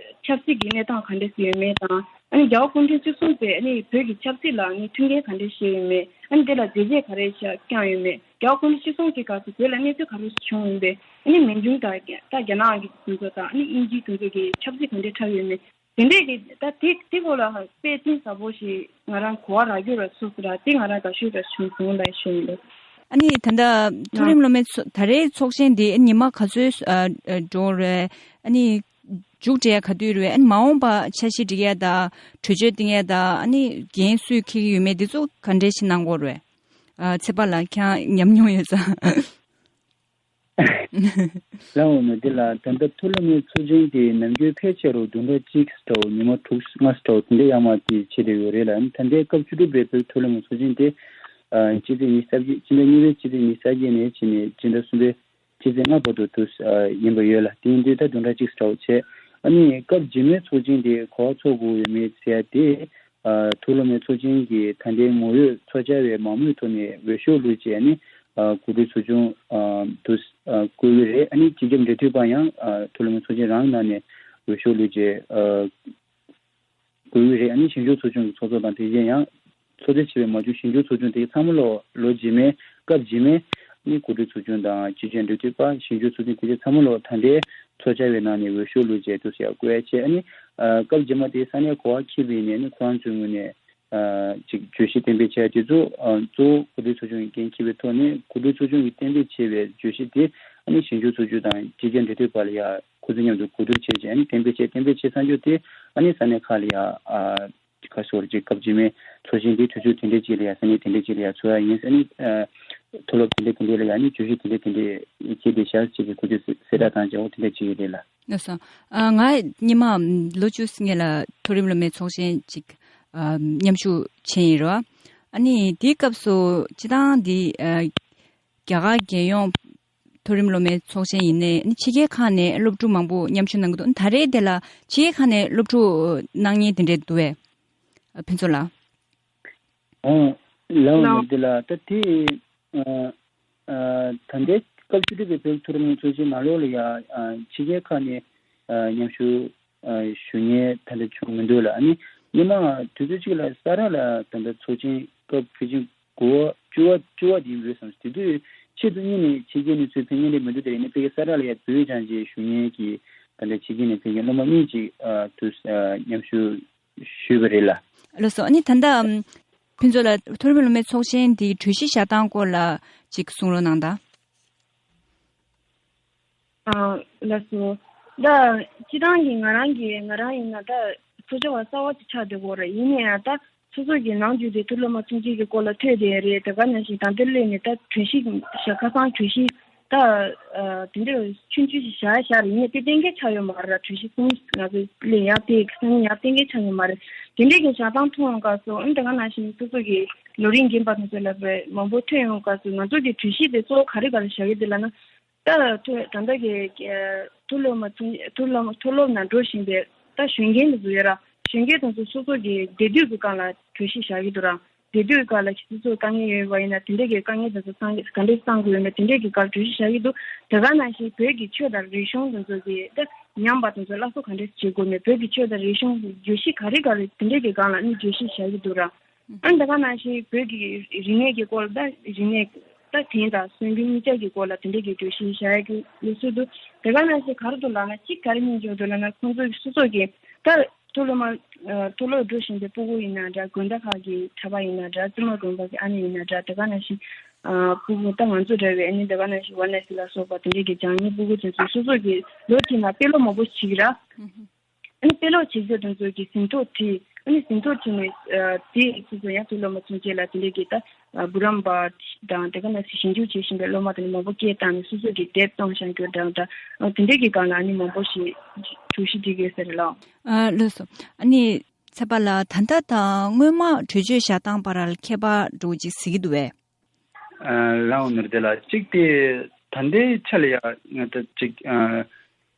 ཆབ་སྲིད་ཀྱི་གནས་སྟངས་ག་འདྲ་ཞིག་ཡོད་མེད་དང་། ཨ་ནི་རྒྱལ་བ་སྐུ་ཕྲེང་བཅུ་གསུམ་པས་ཨ་ནི་བོད་ཀྱི་ཆབ་སྲིད་ལ་ཨ་ནི་མཐུན་རྐྱེན་ག་འདྲ་ཞིག་ཡོད་མེད། ཨ་ནི་དེ་ལ་མཛད་རྗེས་ག་རེ་ཞིག་བསྐྱངས་ཡོད་མེད། རྒྱལ་བ་སྐུ་ཕྲེང་བཅུ་གསུམ་གྱི་སྐབས་སུ་བོད་ལ་གནས་ཚུལ་ག་རེ་ཞིག་བྱུང་ཡོད་མེད། ཨ་ནི་མན་ཇུང་དང་ད་རྒྱ་ནག་གི་དེ་ཚོ་དང་ཨ་ནི་དབྱིན་ཇིའི་དེ་ཚོ་གི་ཆབ་སྲིད་ག་འདྲ་འཁྲབ་ཡོད་མེད། དེ་འདྲས་ཀྱི་ད་དེ་དེ་སྐོར་ལ་དཔེ་གཏིང་ཟབ་པོ་ཞིག་ང་རང་གོ་བ་རག་རྒྱུ་ར་སོ་སོ་ར་དེ་ང་རང་དགའ་ཤོས་ར་བྱུང་སོང་ལ་ཞུ་ཡིན་ལ། ཨ་ནི་ད་ལྟ་མཐོ་རིམ་སློབ་མའི་ཚོ་ད་རེས་ཚོགས་ཆེན་འདི་ཉི་མ་ག་ཚོད་ཨ་ཨ་འགྲོ་རེད། ཨ་ནི་མཇུག་སྒྲིལ་ཡ་ག་དུས་རེད། ཨ་ནི་མ་འོངས་པ་འཆར་གཞི་སྒྲིག་ཡ་དང་གྲོས་ཆོད་གཏིང་ཡ་དང་ཨ་ནི་འགན་སུས་འཁྱེར་གྱི་ཡོད་མེད་འདི་ཚོ་ག་འདྲས་ཞིག་གནང་དགོས་རེད། ཨ་ཚེ་དཔག་ལགས་ཁྱེད་རང་ཉམས་མྱོང་ཡོད་ཙང་། ལའོ་ནོར་བདེ་ལགས། ད་ལྟ་མཐོ་སློབ་མའི་ཚོགས་ཆེན་དེ་ནམ་རྒྱུན་ཕལ་ཆེར་བདུན་ཕྲག་གཅིག་འདྲ་བོ་ཉི་མ་དྲུག་ལྔ་འདྲ་བོ་དེ་འདྲའི་ཡར་མར་དེ་བྱེད་བསྡད་ཡོད་རེད་ལ། ད་ལྟའི་སྐབས་བཅུ་དྲུག་པའི་བོད་མཐོ་སློབ་མའི་ཚོགས་ཆེན་དེ་ཨ་སྤྱི་ཚེས་ཉི་ཤུ་རྩ་བརྒྱད་སྤྱི་ཟླ་གཉིས་པའི་སྤྱི་ཚེས་ཉི་ཤུ་རྩ་བརྒྱད་ནས་བྱས་ནས་སྤྱི་ཟླ་གསུམ་པའི་སྤྱི་ཚེས་ལྔ་བར་དུ་དུ་ཨ་ཡིན་པ་ཡོད་ལ། དེ་ཡིན་དུས་ད་བདུན་ཕྲག་གཅིག་འདྲ་བོ་བྱས། ཨ་ནི་སྐབས་རྗེས་མའི་ཚོགས་ཆེན་དེ་ག་པར་འཚོགས་དགོས་ཡོད་མེད་ཟེར་ཡ་དེ། ཨ་མཐོ་སློབ་མའི་ཚོགས་ཆེན་གྱི་ད་ལྟའི་ངོ་ཡོད་ཚོགས་བཅར་བའི་མང་མོས་ཐོག་ནས་འོས་ཤོག་བླུགས་བྱས་ནས་ཨ་གོ་སྒྲིག་ཚོགས་ཆུང་ཨ་དུ་ ཨ་བསྐོ་གི་རེད། ཨ་ནི་སྤྱི་ཁྱབ་འབྲེལ་མཐུད་པ་ཡང་ཨ་མཐོ་རིམ་ཚོགས་ཆེན་རང་ནང་ནས་འོས་ཤོག་བླུགས་རྗེས་ཨ་བསྐོ་གི་རེད། ཨ་ནི་ཞིབ་འཇུག་ཚོགས་ཆུང་གི་ཚོགས་གཙོ་དང་དེ་བཞིན་ཡང་ཚོགས་སྡེ་ཆེ་བའི་མ་འཇུག་ཞིབ་འཇུག་ཚོགས་ཆུང་དེ་ཚང་མ་ལོ་ལོ་རྗེས་མའི་སྐབས་རྗེས་མའི་ཨ་ནི་གོ་སྒྲིག་ཚོགས་ཆུང་དང་སྤྱི་ཁྱབ་འབྲེལ་མཐུད་པ་ཞིབ་འཇུག་ཚོགས་ཆུང་དེ་ཚོ་ཚང་མ་ལོ་ད་ལྟའི་ཚོགས་བཅར་བའི་ནང་ནས་འོས་ཤོག་བླུགས་རྗེས་དུ་ཟེར་བསྐོ་ཡ་བྱས། ཨ་ནི་ཨ་སྐབས་རྗེས་མ་དེ་ས་གནས་གོ་བ་འཁྱེར་བའི་ནས་ཨ་ནི་ཁོ་རང་ཚོའི་ངོས་ནས། ཨ་ཅིག་བརྗོད་གཞི་གཏན་འབེབས་བྱས་དེ་ཚོ་ཨ་གཙོ་བོ་གོ་སྒྲིག་ཚོགས་ཆུང་གིས་འགན་འཁྱེར་བའི་ཐོག་ནས་གོ་སྒྲིག་ཚོགས་ཆུང་གིས་གཏན་འབེབས་བྱས་པའི་བརྗོད་གཞི་དེ་ཨ་ནི་ཞིབ་འཇུག་ཚོགས་ཆུང་དང་སྤྱི་ཁྱབ་འབྲེལ་མཐུད་པ་ལ་ཡ་ཁོ་ཚོ་མཉམ་དུ་གོ་བསྡུར་བྱས་རྗེས་ཨ་ནི་གཏན་འབེབས་བྱས། གཏན་འབེབས་བྱས་ཚར་རྗེས་དེ་ཨ་ནི་ས་གནས་ཁག་ལ་ཡ་ཨ་ཁ་སོར་ཅིག་སྐབས་རྗེས་མའི་ཚོགས་ཆེན་དེ་དུས་ཚོད་དེ་འདྲས་ཅིག་ལ་ཡ་ས་གནས་དེ་འདྲས་ཅིག་ལ་ཡ་ཚོགས་ཡ་ཡིན། ཨ་ནི་ཨ་མཐོ་སློབ་དེ་འདྲས་དེ་འདྲས་ལ་ཡ་ཨ་ནི་བརྗོད་གཞི་དེ་འདྲས་དེ་འདྲས་བྱས་ཏེ་བཞག་ཅིག་གི་ཁོ་ཚོས་གསལ་བསྒྲགས་བཏང་བྱས་འོ་དེ་འདྲས་ཅིག་ཡོད་རེད་ལ། ལགས་སོ། ཨ་ང་སྔོན་མ་ལོ་བཅུ་སྔོན་ལ་མཐོ་རིམ་སློབ་མའི་ཚོགས་ཆེན་ཅིག་ཨ་མཉམ་ཞུགས་བྱས་ཡིན་རོ། ཨ་ནི་དེའི་སྐབས་སུ་སྤྱི་བཏང་འདི་ཨ་རྒྱ་གར་རྒྱལ་ཡོངས་མཐོ་རིམ་སློབ་མའི་ཚོགས་ཆེན་ཡིན་ནའི་ཨ་ནི་ཕྱི་རྒྱལ་ཁག་ནས་སློབ་ཕྲུག་མང་པོ་མཉམ་ཞུགས་གནང་གི་འདུག་ད་རེས་དེ་ལ་ཕྱི་རྒྱལ་ཁག་ནས་སློབ་ཕྲུག་གནང་མཁན་དེ་འདྲས་འདུག་བས། ཨ་ཕུན་ཚོགས་ལགས། ཨོ། ལགས་ལགས། འོ་འདི་ལ་ད་དེ་ཨ་ཨ་ད་ལྟའི་སྐབས་བཅུ་དྲུག་པའི་བོད་མཐོ་རིམ་ཚོགས་ཆེན་ནང་ལོགས་ལ་ཡ་ཨ་ཕྱི་རྒྱལ་ཁག་ནས་ཨ་མཉམ་ཞུགས་ཨ་ཞུ་མཁན་ད་ལྟ་བྱུང་མི་འདུག་ལ། ཨ་ནི་སྔོན་མ་དུས་ཚོད་གཅིག་ལ་ས་རཱ་ལ་ད་ལྟ་ཚོགས་ཆེན་སྐབས་ཕལ་ཆེར་དགུ་པ་བཅུ་པ་བཅུ་པ་དེ་ཡིན་དགོས་བསམ། དེ་དུས་ཆེད་དུ་གཉེར་ནས་ཕྱི་རྒྱལ་ནས་ཚུར་ཕེབས་མཁན་རེད་མི་འདུག་དེ་རེད། ཨ་ནི་ཕ་གི་ས་རཱ་ལ་ཡ་བོད་ཡིག་སྦྱང་བྱེད་ཞུ་མཁན་གྱི་ད་ལྟ་ཕྱི་རྒྱལ་ནས་ཕེབས་མཁན་སློབ་མ་གཉིས་ཅིག་ཨ་དུ་ཨ་མཉམ་ཞུགས་ཞུས་པ་རེད་ལ། ལགས་སོ། ཨ་ནི་ད་ལྟ་ཨམ་ཕུན་ཚོགས་ལགས་མཐོ་རིམ་སློབ་མའི་ཚོགས་ཆེན་འདིའི་གྲོས་གཞི་བཞག་སྟངས་སྐོར་ལ་ཅིག་གསུང་རོགས་གནང་དང་། ཨ་ལགས་སོ། ད་སྤྱི་བཏང་གི་ང་རང་གི་ང་རང་ཡིན་ན་ད་ཚོགས་བཅར་བ་གསར་བ་ཅིག་ཆགས་བསྡད་ཡོད་རེད། ཡིན་ནའི་ད་སོ་སོ་གི་ནམ་རྒྱུན་དེ་མཐོ་སློབ་མ་ཚོགས་ཆེན་གྱི་སྐོར་ལ་ཐོས་བསྡད་རེད། དེ་ག་ནང་བཞིན་ད་ལྟ་སླེབས་ནས་ད་གྲོས་གཞི་བཞག་ཁ་སང་གྲོས་གཞི་ད་ཨ་དེ་འདྲ་ཆུང་ཆུང་ཞིག་བཞག་བཞག་རེད། ཡིན་ནའི་དེ་གཏན་འཁེལ་ཆགས་ཡོད་མ་རེད། གྲོས་གཞི་གསུམ་ང་ཚོ་སླེབས་ཡག་དེ་གསུམ་ཡག་གཏན་འཁེལ་ཆགས་ཡོད་མ་རེད། དེ་འདྲའི་གི་བཞག་སྟངས་མཐོང་སྐབས་སུ་ཨ་ནི་དེ་ག་ནང་བཞིན་སོ་སོ་གི་ལོ་རིམ་རྒན་པ་དེ་ཚོ་ལ་མང་པོ་ཐོན་ཡོང་སྐབས་སུ་ང་ཚོ་གི་གྲོས་གཞི་དེ་གཙོ་བོ་ག་རེ་ག་རེ་བཞག་གི་འདུག་ལབ་ན། ད་ད་ད་ལྟ་གི་ཨ་མཐོ་སློབ་མ་ཚོ་མཐོ་སློབ་མཐོ་སློབ་ནང་འགྲོ་བཞིན་པའི་ད་གཞོན་སྐྱེས་དེ་ཚོ་ཡོད་ར། གཞོན་སྐྱེས་དེ་ཚོ་སོ་སོ་གི་བདེ་སྡུག་གི་སྒང་ལ་གྲོས་གཞི་བཞག་གི་འདུག་ར། བདེ་སྡུག་གི་སྒང་ལ་ཁྱེད་ཚོ་དཀའ་ངལ་ཡོད་པ་ཡིན་ན་དེ་འདྲས་ཀྱི་དཀའ་ངལ་དེ་ཚོ་སང་ག་འདྲས་སང་དགོས་ཡོད་མེད་དེ་འདྲས་ཀྱི་སྒང་གྲོས་གཞི་བཞག་གི་འདུག་དེ་ག་ནང་བཞིན་བོད་ཀྱི་ཆོས་དང་རིག་གཞུང་དེ་ཚོ་གི་ད་ཉམས་པ་དེ་ཚོ་སླར་གསོ་ག་འདྲས་བྱེད་དགོས་མེད། བོད་ཀྱི་ཆོས་དང་རིག་གཞུང་གི་བརྗོད་གཞི་ག་རེ་ག་རེ་དེ་འདྲས་ཀྱི་སྒང་ལ་ནི་བརྗོད་གཞི་བཞག་གི་འདུག་ར། ཨ་ནི་ད་ག་ནང་བཞིན་བོད་ཀྱི་རིག་གནས་ཀྱི་སྐོར་ད་རིག་གནས་ད་དེང་དང་སྲོལ་རྒྱུན་གཉིས་ཆ་གི་སྐོར་ལ་དེ་འདྲས་ཀྱི་བརྗོད་གཞི་བཞག་ཡ་གི་ལུགས་སྲོལ་འདུག་དེ་ག་ནང་བཞིན་ག་རེ་འདུག་ལབ་ན་གཅིག་ག་རེ་སྙིང་རྗེ་པོ་འདུག་ལབ་ན་ཁོང་ཚོ་སོ་སོ་གི་ད་མཐོ་སློབ་མ་ཨ་མཐོ་སློབ་འགྲོ་བཞིན་པའི་སྤུ་གུ་ཡིན་ན་འདྲ། དགོན་བདག་ཁག་གི་གྲྭ་པ་ཡིན་ན་འདྲ། བཙུན་མ་དགོན་པ་གི་ཨ་ནེ་ཡིན་ན་འདྲ། དེ་ག་ནང་བཞིན་ཨ་སྤུ་གུ་ད་ང་ཚོ་འདྲ་བའི་ཨ་ནེ་དེ་ག་ནང་བཞིན་ཝ་ན་སི་ལ་སོགས་པ་དེ་འདྲས་ཀྱི་སྦྱང་མཁན་སྤུ་གུ་དེ་ཚོ་སོ་སོ་གི་ལོ་གཅིག་ནང་དཔེ་ཀློག་མང་པོ་བྱེད་ཀྱི་ར། ཨ་ནི་དཔེ་ཀློག་བྱེད་རྒྱུ་དེ་ཚོ་གི་ཟིན་ཐོ་བྲིས། ཨ་ནི་ཟིན་ཐོ་བྲིས་ནས་ཨ་དེ་སོ་སོ་ཡང་མཐོ་སློབ་མ་ཚོ་བཅས་ལ་དེ་འདྲས་ཀྱི་ད་ཨ་འབུམ་རམས་པ་དང་དེ་ག་ནང་བཞིན་ཞིབ་འཇུག་བྱེད་བཞིན་པའི་སློབ་མ་དེ་ནི་མང་པོ་སྐད་བཏང་ནས་སོ་སོ་གི་དེབ་བཏང་བཞག་རྒྱུ་དང་ད་ཨ་དེ་འདྲས་ཀྱི་སྒང་ལ་ཨ་ནི་མང་པོ་ཞིག་གྲོས་གཞི་བསྒྲིགས་ཡོད་ས་རེད་ལགས། ཨ་ལགས་སོ། ཨ་ནི་ཚེ་དཔག་ལགས་ད་ལྟ་དང་སྔོན་མ་གྲོས་ཆོད་བཞག་སྟངས་བར་ལ་ཁྱད་པར་འདྲ་བོ་ཅིག་གཟིགས་ཀྱི་འདུག་བས། ལའོ་ནོར་དེ་ལ་གཅིག་དེ་ད་ལྟའི་ཆ་ལ་ཡ་ང་ད་གཅིག་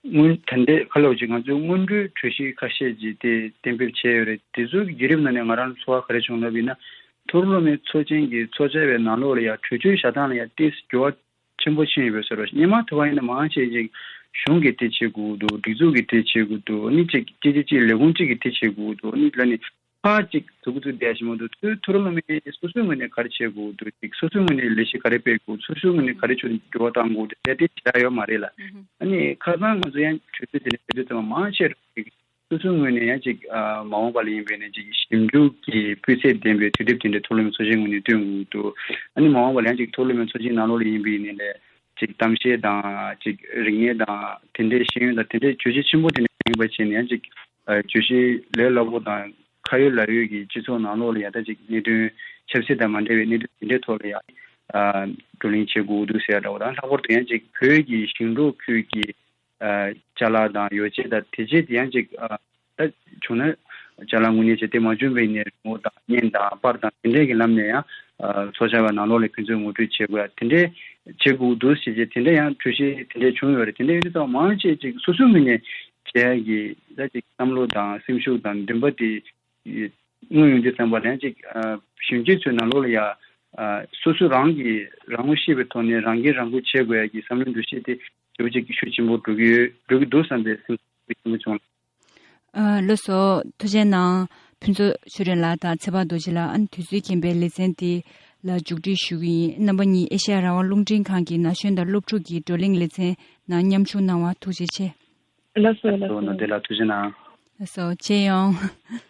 སྔོན་ད་ལྟའི་ཁ་ལོ་གཅིག་ང་ཚོའི་སྔོན་འགྲོའི་གྲོས་གཞི་ཁ་ཤས་ཀྱིས་དེ་གཏན་འབེབས་བྱས་ཡོད་རེད། དེ་ཚོའི་བརྒྱུད་རིམ་ནང་ནས་ང་རང་ཚོར་བ་ག་རེ་བྱུང་ལབ་ཡིན་ན། མཐོ་རིམ་སློབ་མའི་ཚོགས་ཆེན་གྱི་ཚོགས་བཅར་བའི་ནང་ལོགས་ལ་ཡ་གྲོས་ཆོད་བཞག་སྟངས་ལ་ཡ་ཏོག་ཙམ་འགྱུར་བ་ཆེན་པོ་ཕྱིན་ཡོད་པའི་བཟོ་འདྲ། སྔོན་མ་དུ་བ་ཡིན་ན་མང་ཆེ་ཅིག་གཞུང་གིས་དེ་བྱེད་དགོས་འདུག་སྒྲིག་འཛུགས་ཀྱིས་དེ་བྱེད་དགོས་འདུག་ཨ་ནི་ཅིག་ཅིག་ཅིག་ཅིག་ལས་ཁུངས་གཅིག་གིས་དེ་བྱེད་དགོས་འདུག་ཨ་ནི་ལ་ནི་ཁག་ཅིག་འཛུགས་འཛུགས་བསྡད་ཞིག་མ་གཏོགས་དུས་མཐོ་རིམ་སློབ་མའི་སོ་སོའི་ངོས་ནས་ག་རེ་བྱེད་དགོས་འདུག་ཅིག་སོ་སོའི་ངོས་ནས་ལས་གཞི་ག་རེ་སྤེལ་དགོས། སོ་སོའི་ངོས་ནས་ག་རེ་ཆོས་འགྱུར་བ་གཏང་དགོས་འདུག་དེ་དེ་བྱ་ཡོད་མ་རེད་ལ། ཨ་ནི་ཁ་སང་ང་ཚོ་ཡང་གྲོས་ཚོགས་དེ་ནས་གྲོས་ཚོགས་ཚང་མ་མང་ཆེ་རུ་ཅིག་སོ་སོའི་ངོས་ནས་ཡང་ཅིག་ཨ་མ་འོངས་པ་ལ་ཡིན་པའི་ནས་ཅིག་ཞིབ་འཇུག་གི་སྤུས་ཚད་ལྡན་པའི་དུས་དེབ་དེ་འདྲ་མཐོ་སློབ་མའི་ཚོགས་ཆེན་ངོས་ནས་བཏོན་དགོས་འདུག་ཨ་ནི་མ་འོངས་པ་ལ་ཡང་ཅིག་མཐོ་སློབ་མའི་ཚོགས་ཆེན་ནང་ལོགས་ལ་ཡིན་པའི་ནས་ལས་ཅིག་གཏམ་བཤད་དང་ཅིག་རིག་གནས་དང་དེ་འདྲའི་ཤེས་ཡོན་དང་དེ་འདྲའི་བརྗོད་གཞི་ཆེན་པོ་དེ་འདྲ་ཡིན་པ་བྱས་ནས་ཡང་ཅིག་ཨ་བརྗོད་གཞི་ལས་སླ་པོ་དང་ཁ་ཡོད་ལག་ཡོད་ཀྱི་སྤྱི་ཚོགས་ནང་ལོགས་ལ་ཡང་ད་ཅིག་གནད་དོན་ཆབ་སྲིད་དང་མ་འབྲེལ་བའི་གནད་དོན་དེ་འདྲའི་ཐོག་ལ་ཡང་ཨ་བགྲོ་གླེང་བྱེད་དགོས་འདུག་ཟེར་ཡ་འདྲ་བོ་དང་། ལྷག་པར་དུ་ཡང་ཅིག་བོད་ཀྱི་ཞིང་འབྲོག་ཁུལ་གྱི་ཨ་ཅ་ལག་དང་ཡོ་བྱད་དང་དེ་བྱས་དེ་ཡང་ཅིག་ཨ་ད་བྱུང་ན་ཅ་ལག་དངོས་གནས་བྱས་ཏེ་མ་བྱུང་བའི་ནས་རི་མོ་དང་བརྙན་དང་པར་དང་དེ་འདྲས་ཀྱི་ལམ་ནས་ཡང་ཨ་ཚོགས་བཅར་བ་ནང་ལོགས་ལ་ཕན་ཚུན་ངོ་སྤྲོད་བྱེད་དགོས་ཡ་དེ་འདྲས་བྱེད་དགོས་འདུག་ཟེར་རྗེས་དེ་འདྲས་ཡང་གྲོས་གཞི་དེ་འདྲས་བྱུང་ཡོད་རེད། དེ་འདྲས་ཡོད་དུས་ཙམ་མང་ཆེ་ཅིག་སོ་སོའི་ངོས་ནས་བྱེད་ཡ་གི་ད་ཅིག་བསམ་བློ་དང་སེམས་ཤུགས་དང་འདུན་པ་དེ་མངོན་ཡོང་དུས་ཙམ་པ་ལ་ཡང་ཅིག་ཨ་གཞོན་སྐྱེས་ཚོའི་ནང་ལོགས་ལ་ཡ་ ཨ་སོ་སོ་རང་གིས་རང་ངོ་ཤེས་པའི་ཐོག་ནས་རང་འགན་རང་འཁུར་བྱེད་དགོས་ཡ་གི་བསམ་བློའི་འདུ་ཤེས་དེ་ཞེ་པོ་ཅིག་ཤུགས་ཆེན་པོ་འགྲོ་གི་ཡོད་འགྲོ་གི་འདུག་བསམ་པའི་སེམས་ཤུགས་ཆེན་པོ་བྱུང་། ཨ་ལགས་སོ། ཐུགས་རྗེ་གནང་། ཕུན་ཚོགས་ཆོས་སྒྲོན་ལགས་དང་ཚེ་དཔག་རྡོ་རྗེ་ལགས། ཨ་ནི་དུས་ཚོད་རྐྱེན་པས་ལེ་ཚན་འདི་ལ་མཇུག་སྒྲིལ་ཞུ་གི་ཡིན། རྣམ་པ་གཉིས་ཨེ་ཤ་ཡ་རང་དབང་རླུང་འཕྲིན་ཁང་གི་ན་གཞོན་དང་སློབ་ཕྲུག་གི་བགྲོ་གླེང་ལེ་ཚན་ནང་མཉམ་ཞུགས་གནང་བར་ཐུགས་རྗེ་ཆེ། ལགས་སོ། ལགས་སོ། ནོར་བདེ་ལགས་ཐུགས་རྗེ་གནང་། ལགས་སོ། མཇལ་ཡོང་།